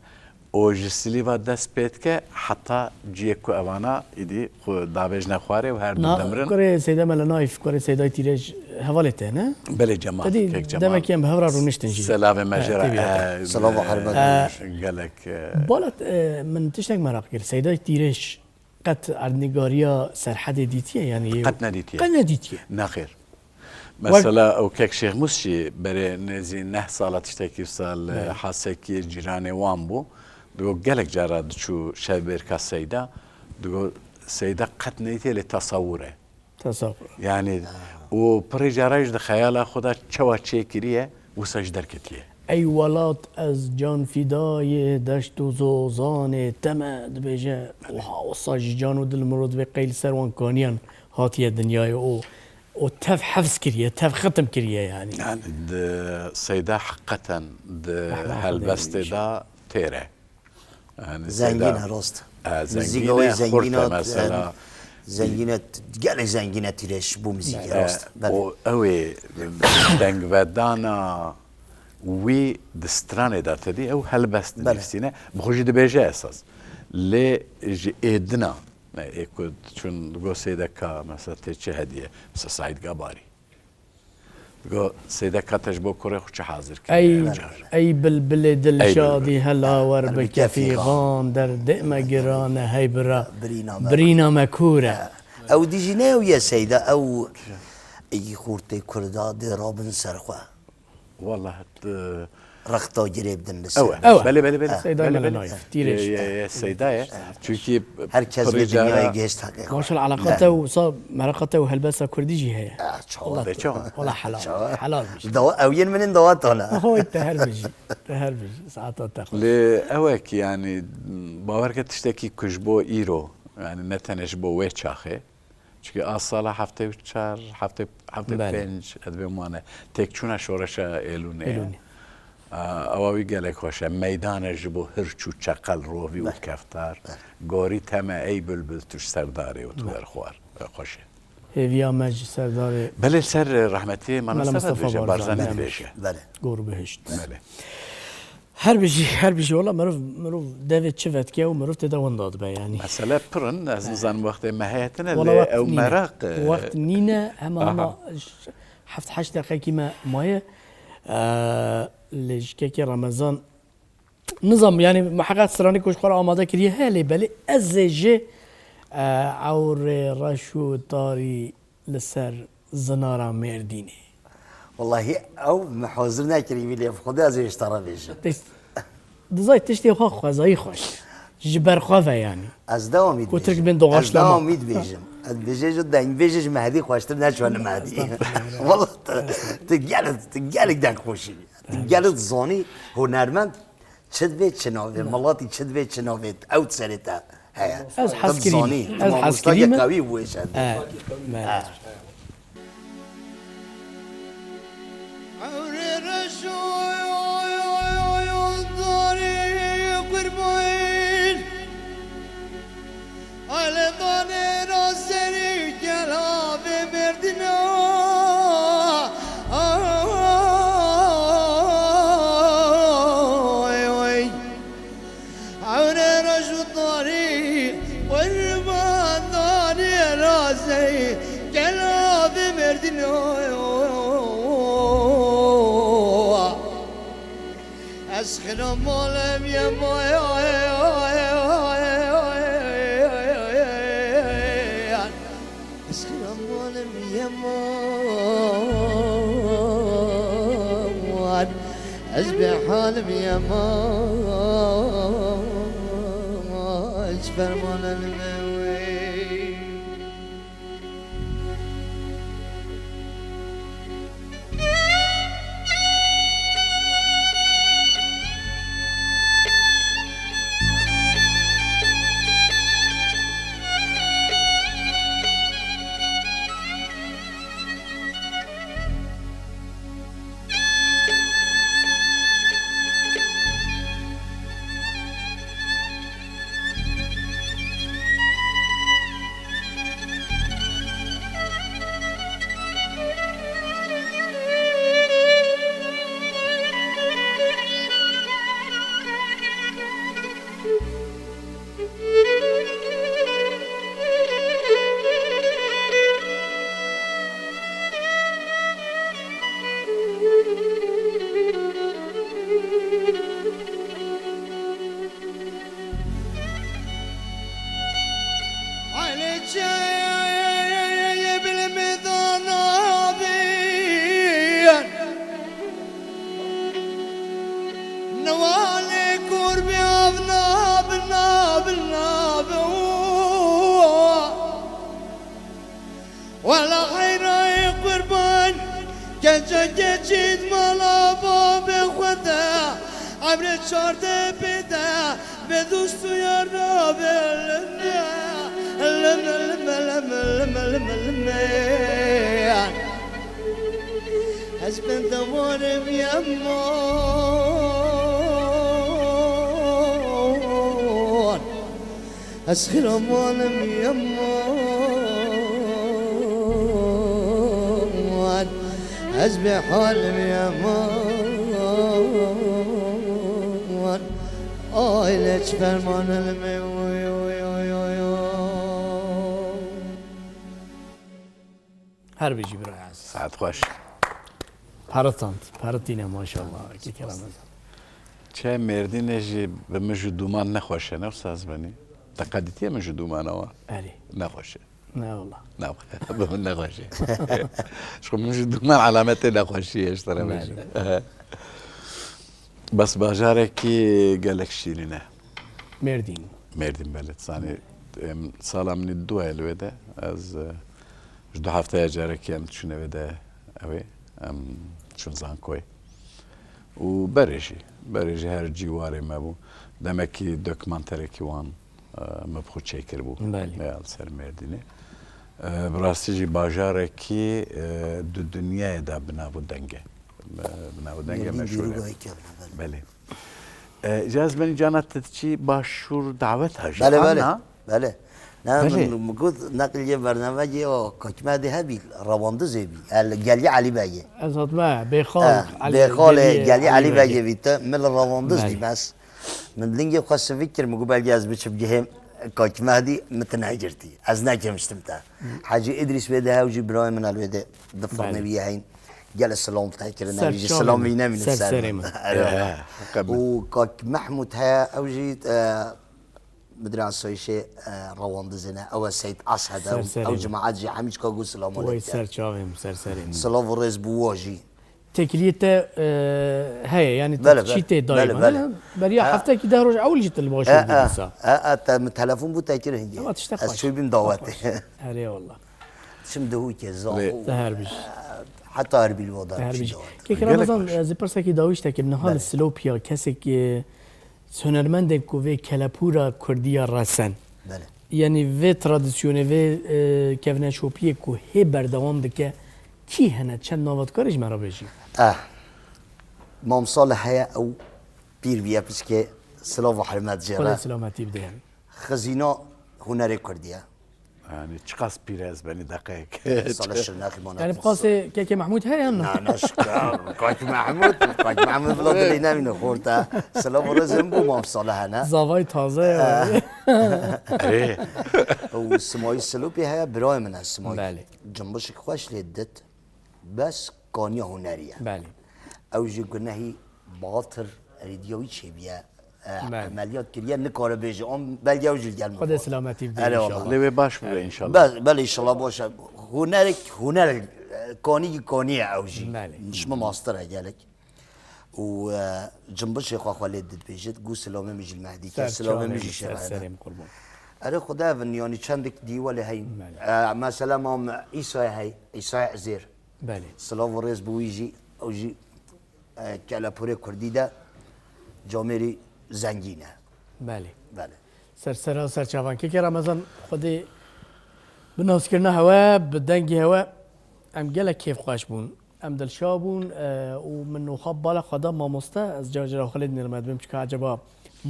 Û ji Silîva dest pê dike heta ciyê ku evana îdî xwe davêjne xwarê û her du Na, dimrin. Kurê Seyda Mela Naîf, kurê Seydayê Tîrêj hevalê te ne? Belê Cemal, Te dî kek Cemal. Demekî em bi hev re rûniştin jî. Selavê me He, jê re, tê bî e, heta. Selava hermet e, gelek, e, Balat, e, min tiştek meraq kir. Seydayê Tîrêj qet erdnîgariya Serhedê dîtiye, yanî Qet nedîtiye. Qet nedîtiye. Nexêr. Wek Mesela ew kek Şêxmûs jî berê nêzî neh sala tiştekî wisa li Belê. Hasekiyê cîranê wan bû. Digo gelek cara diçû şevbêrka Seyda. Digo Seyda qet nedîtiye lê tesewur e. Tesewur. Yani, û pirî cara jî di xeyala xwe de çawa çêkiriye, wisa jî derketiye. Ey welat ez canfidayê deşt û zozanê te me dibêje, wiha wisa jî can û dil mirov dibê qey li ser wan kaniyan hatiye dinyayê û, û tev hefz kiriye, tev xitim kiriye yani. Yani, di Seyda heqeten di Rehma Xwedê helbestê de têr e. Yani, Zengîn Seyda, e, rast. E, Muzîka zengîn wê e, xurt e zengîn e, mesela. Zengîn e, gelek zengîn e Tîrêj bo muzîkê, E, rast. Belê. O, ew ê dengvedana wî di stranê de tedî, ew helbest Belê. Dinivîsîne. Bi xwe jî dibêje esas. Lê ji êdina, e, ê ku çûn go Seyda ka, mesela tê çi hediye? Mesela Saîd Gabarî. Go, Seyda ka te ji bo kurê xwe çi hazir kiriye? Ey, ey bilbilê dilşadî, hela wer bi kefîxan, derdê me giran e, hey bira, birîna me kûr e. Ew dî jî ne ew ye Seyda, ew ey xortê kurda dê rabin ser xwe. Wallah, e, Rexta girê bidin li ser. Ew e. Ew e. Belê, belê, belê. Seyda Mela Naîf, Tîrêj. Ye, ye, ye, Seyda ye. Çünkü her kes vê dinyayê gihişt heqê xwe. Maşallah, eleqa te û sa, meraqa te û helbesta kurdî jî heye. Ah, çawa. Wallah, çawa. Wallah helal. Çawa. Helal bijî. Dawa, ew yên min in dawa tane. Hoy, te her bijî. Te her bijî. Saeta te xweş. Lê ew e ki yani, bawer ke tiştekî ku ji bo îro, yani ne tenê ji bo wê çaxê, Çikî a sala heftê û çar, heftê, heftê û pênc, ez dibêm wane. Têkçûna şoreşa Êlûnê ye. Êlûnê. A, ewa wî gelek xweş e. Meydan e ji bo hirç û çeqel, rovî û keftar. Gorî teme ey bilbil tu ji serdarê û tu derxwar. E, xweş e. Hêviya me ji serdarê Belê ser rehmetî Mela Mela Mistefa Mistefa dibêje, Barzanî. Barzanî dibêje. Belê. Gor bihişt. Belê. Her bijî, her bijî, wala mirov, mirov devê çi vetkeye û mirov tê de winda dibe, yanî. Mesele pir in, ez nizanim wextê me heye tine, Wala lê wext ew nîne. meraq, e, Wext nîne, hema, Aha. hema ş-, heft heşt deqekî me maye. E, lê ji kekê Remezan, nizam, yanî, miheqeq stranê ku ji xwe re amade kiriye heye, lê belê ez ê jî, e, ewrê reş û tarî li ser zinara Mêrdînê. Wellahî ew me hazir nekirî wî lê bi Xwedê ez ê ji te re bêjim. Tişt-, dizay tiştê xwe xwezayî xweş. Ji ber xwe ve yanî. Ez dewamî Ku Tirk dibêjim. bin doğaçlama. Ez dewamî dibêjim. Ez dibêjim ji dengbêjê ji Mehdî xweştir neçûne Mehdî. Estağfurullah. Wallah tu, tu gelek, tu gelek deng xweşî. Tu gelek zanî, hunermend. Çi divê çi navê, milatî çi divê çi navê, ew serê te heye. Ez hez Tu kirî zanî, me. tu Ez hez mamostayê kirî me. qewî bû êşe. He, me. He. Ewrê reş û darê qurban. Aledanê ra serî gela vê merdina. Ay, ay. Ewrê reş û darî qurban danê ra serî gela vê merdina. Ez xira malem yema. Ez xira malem yema. Ez bê halim yema. Ez fermanan me wê. Aile çeye bilmedana bir. Newale kurbi avna bina bina. Wela heyrayê qurban, genca geçît mala babê xwe de, emrê çardeh pê de, bê dost û yar nabe, lime, lime, lime. Ez bin dewarim yema. Ez xira malim yeman, ez bê halim yeman. Aile çi fermanim. Her bijî birayê ez. Saet xweş. Peritand, peritîne maşallah. Kekê Remezan. Çe Mêrdînê jî bi mij û dûman nexweş e, ne wisa ez benî? Te qedîtiye mij û dûmana wa? Erê. Nexweş e. Ne wala. Ne, bi min nexweş e. Ji xwe mij û dûman alametê nexweşî ye, ji te re bêjim. Belê. Bes bajarekî gelek şîrîn e. Mêrdîn. Mêrdîn, belê. Zanî, em, sala min ê dû ye li wê de. Ez, e, ji du hefteya carekî em diçûne wê de, ew ê, em diçûn zankoyê. Û berê jî, berê jî her cî warê me bû. Demekî dokumanterekî wan, e, me bi xwe çêkiribû. Belê. Ya, li ser Mêrdînê. E, bi rastî jî bajarekî, e, di dinyayê de bi nav û deng e. E, bi nav û deng e, Mêrdîn meşhûr e. Dîrokê kevin e, belê. Belê. E, ji ez benî cana te diçî başûr dawet hajî. Belê, belê. Ana? Belê. Ne, Belê. min, min got, neqliyê bernameyê o, Kakî Mehdî hebî, rewandizê bî. El, Gelî Elî Begê. Ez hatime, Bêxal, Eh, Elî, Bêxalê, Gelî, Gelî Elî Elî Begê. Begê bî, te, min li rewandiz Belê. dîm ez. Min lingê xwe sivik kir, min got, belkî ez biçim gihêm Kakî Mehdî, min te negirtî. Ez nekemiştim te. Hecî Îdrîs wê de hew jî birayê min el wê de di Belê. firnê wî ye heyn. Gelê silam te kirin, Ser ew jî çavê silam min. wî nemîne Ser ser serê min. min. Ere. Eh, qebûl. Û Kak Mehmûd heye, ew jî, eh, Midirê asayişê, e, rewandizê ne. Ew e Seyd Ashed e. Ser serê Ew min. cemaet jî hemî çika got silaman Way lê ser dike. çavê min, ser serê min. Silav û rêz bi wa jî. Têkiliyê te, e, heye, yani te Bele, çî bele, tê dayî bele, bana. bele. Beriya Ha. heftekî deh roj ewil jî te li baş E, bû e, dîsa. e, e, te min telefon bû te kir hingê. Ama tiştek Ez xweş. çûbîm dawetê. Erê wallah. Çim dihûkê, Lê- zaxû. Te her bijî. Heta Erbil û Te her çi bijî. dawet. Kek Gelek Ramazan, baş. ez ê pirsekî dawî ji te kim. Niha li Belê. Silopiya kesek, e, Hunermendên ku vê kelepûra kurdî ya resen, Belê. yanî vê tradisyonê, vê, e, kevneşopiyê ku hê berdewam dike, kî hene, çend nava dikarî ji me re bêjî? Eh, Mam Salih heye, ew pîr bûye piçkê, silav û hurmet jê Xwedê re. silametî bide yani. Xizîna hunerê kurdî ye. Yani çiqas pîr ez benî deqeyek. Sala şirnexî mana Yani bi qasê Keke Mehmûd heye yan na? Na, na, şikar. Kak Mehmûd, Kak Mehmûd bila dilê nemîne xorta. Silav û rêzim bû Mam Salih hene. Zavay taze ya. Eh. Erê. Û Simayî Silopî heye, birayê min e Simayî. Belê. Cimbişik xweş lê dit. Bes kaniya hunerî ye. Belê. Ew jî gunehî batir rêdiya wî çêbûye. Eh, Belê. emeliyat kiriye, nikare bêje. Am belge ew jî li gel min Xwedê got. silametî bide Erê inşallah. wallah. Lê wê baş bibe inşallah. Be-, belê inşallah baş e. Hunerek, huner, e, kanî kanî ye ew jî. Belê. Ji min mastir e gelek. Û, e, cimbişê xwe xwe lê dibêjit. Gu silamê min jî li Mehdî ke, Ser silamê çavê min jî min, ser şêrayê serê min. min qurban. Erê Xwedê evin, yanî çendik dî welê heyn. Belê. E, mesela mam Îsayê hey, Îsayê Ezêr. Belê. Silav û rêz bi wî jî, ew jî, e, kelepûrê kurdî de camêrî zengîn e. Belê. Belê. Ser sera ser çavan. Keke Ramazan, Xwedê bi naskirina hewe, bi dengê hewe em gelek kêfxweş bûn. Em dilşa bûn, e, û min noxa bala xwe da mamoste, ez cajira xwe lê dinêrim, ez dibêm çika eceba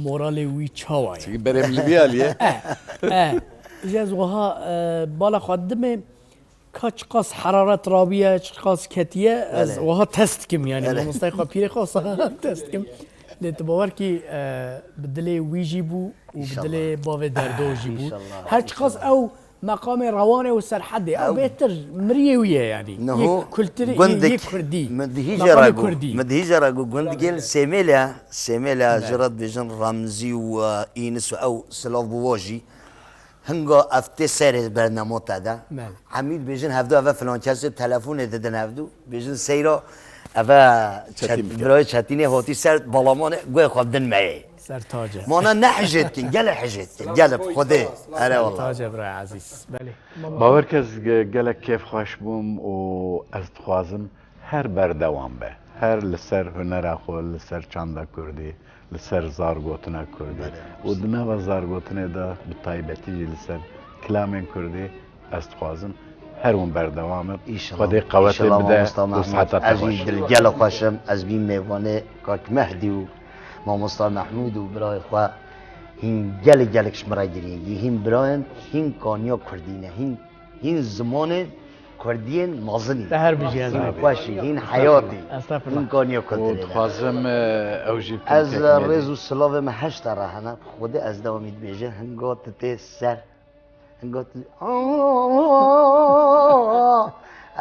moralê wî çawa ye? Çikî berê min li vî alî ye. Eh, eh. Ji ez wiha, e, bala xwe didimê, Ka çiqas heraret rabiye, çiqas ketiye, ez Belê. wiha test dikim, yani Belê. mamostayê xwe, pîrê xwe wisa test dikim. Lê tu bawer kî, e, bi dilê wî jî bû û bi İnşallah. dilê bavê Derdo jî bû. İnşallah, Her çiqas inşallah. ew meqamê rewanê û serhedê, ew Ew bêtir miriyê wî ye, yani. Niho Yê kulturê, yê, yê gundek, kurdî. min dihî Meqamê jera gu, kurdî. min dihî jera gu gundgê li Sêmêlê, Sêmêlê Belê. ji re dibêjin Remzî û, e, Înis û ew silav bi wa jî. Hinga ev tê serê bernama te de. Belê. Hemî dibêjin hevdu eve filan kesê telefonê didin hevdu. Bêjin seyra eve Çetîn Çet-, bike. birayê Çetînê hatî ser balamanê guhê xwe bidin meyê. Ser tac e. Mana ne hijê dikin, gelê hijê dikin. Gelê bi Xwedê. Ere wallah. Tac e birayê ezîz. Belê. Bawer ke ez ge-, gelek kêfxweş bûm û ez dixwazim her berdewam be. Her li ser hunera xwe, li ser çanda kurdî, li ser zargotina kurdî. Belê. Û di nava zargotinê de bi taybetî jî li ser kilamên kurdî ez dixwazim her hûn berdewam in. Înşallah. Xwedê qewetê Înşallah bide mamosta û Mehmûd. siheta te Ez jî xweş. dilgela xweş im. Ez bî mêvanê Kak Mehdî û mamosta Mehmûd û birayê xwe hîn gelek gelek ji min re girîngî. Hîn birayên, hîn kaniya kurdî ne. Hîn, hîn zimanê kurdiyên mezin in. Te her bijî ez Hîn xweş in, hîn heyat in. Estağfurullah. Hîn kaniya Û kurdî ne. dixwazim, e, ew jî bikim Ez kek Mehdî. rêz û silavê min heşta re hene. Xwedê ez dewamî dibêje, hinga tu tê ser. Hinga tu,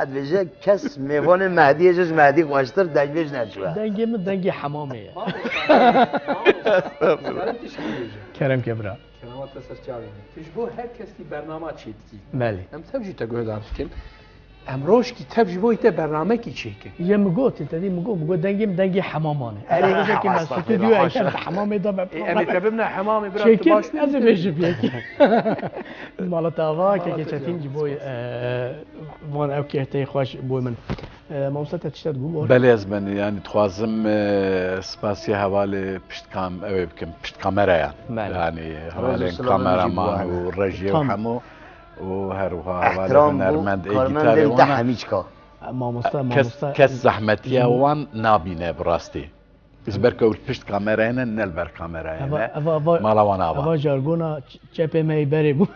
ez dibêje, kes mêvanê Mehdiyê ji, ji Mehdî xweştir dengbêj neçûye. Dengê min dengê hemamê ye. Kerem ke bira. Kerema te ser çavê min. Tu ji bo her kesî bernama çêdikî. Belê. Em tev jî te guhdar dikin. Em rojkî tev ji bo te bernamekî çêkin. Ye min got, te dî min got, min got dengê min dengê hemaman e. Erê, Erê, rojekê me haşa, stûdyoya haşa. Kem di hemamê de me Ê, em ê te bimne hemamê bira, tu çêkin, baş ez ê bêjim yekî. Mala te ava, Mala keke te Çetîn ciwan. ji bo, e, van ew kêhteyê xweş bo min. E, mamoste te tiştek gû bor? Belê ez benî, yani dixwazim, e, spasiya hevalê pişt kam-, ew ê bikim, pişt kamerayan. Belê. Yani Rêz û hevalên silavê min jî kameraman bo hene. û rejiyê û Tam. hemû. û her wiha hevalê Ehtiram bû hunermend ê karmendên gîtarê te wana. hemî çika. Mamoste, Kes, mamoste kes zehmetiya ji bo wan nabîne bi rastî. Ji ber ku ew li pişt kamerayê ne, ne li ber kamerayê Eva, ne. eva, eva, Mala wan ava. Eva jargona ç- çepê me yê berê bû.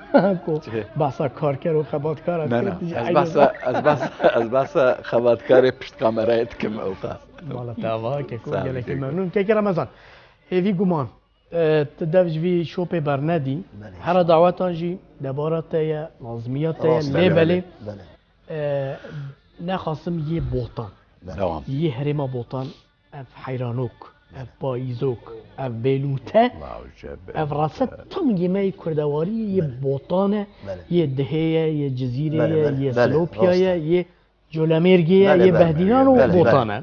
Ku Çi? Behsa karker û xebatkar Ne, ne. kir, dijî Ez eynî behsa, ez behsa, ez behsa xebatkarê pişt kamerayê dikim ew qas. Mala te ava, keko, Sağ ol, gelekî keko. memnûn. Kekê Remezan, hêvî guman. E, tu dev ji vî şopê bernedî. Belê, Hera dawetan jî debara te ye, lazimiya te ye, Rast, lê belê, belê. Belê. E, nexasim yê Botan. Devam. Yê herêma Botan, ev heyranok, ev payîzok, ev bêlûte, Lawce be. ev rase tam yê me yê kurdewarî yê Botan e, Belê. yê Dihê ye, yê Cizîrê Belê, ye, belê, yê belê, Silopya ye, rast yê Colemêrgê ye, Belê, yê belê, Behdînan û belê, Botan e.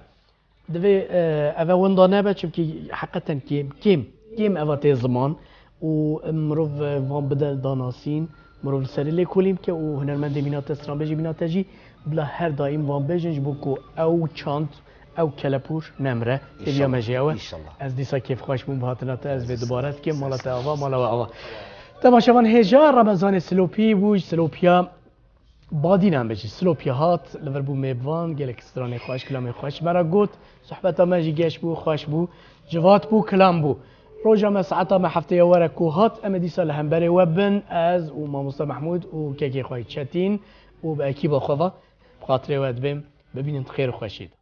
Divê e, eve winda nebe, çimkî heqeten kêm, kêm, kêm eva tê ziman û mirov e, van bide danasîn, mirov li serê lêkolîn bike û hunermendê mîna te, stranbêjê mîna te jî bila her daîm van bêjin, ji bo ku ew çand, ew kelepûr nemre, hêviya me jî ew e. İnşallah. Ez dîsa kêfxweş bûm bi hatina te, ez vê dubare dikim, mala te ava, mala we ava. Temaşevan hêja, Remezanê Silopî bû, ji Silopya Badîna me jî Silopya hat, li vir bû mêvan, gelek stranê xweş, kilamê xweş me re got. Sohbeta me jî geş bû, xweş bû, civat bû, kilam bû. Roja me, saeta me heftê ye were ku hat, em ê dîsa li hemberê we bin, ez û mamoste Mehmûd û kekê xwe Çetîn û bi ekîba xwe ve bi xatirê we dibêm, bibînin di xêr û xweşiyê de.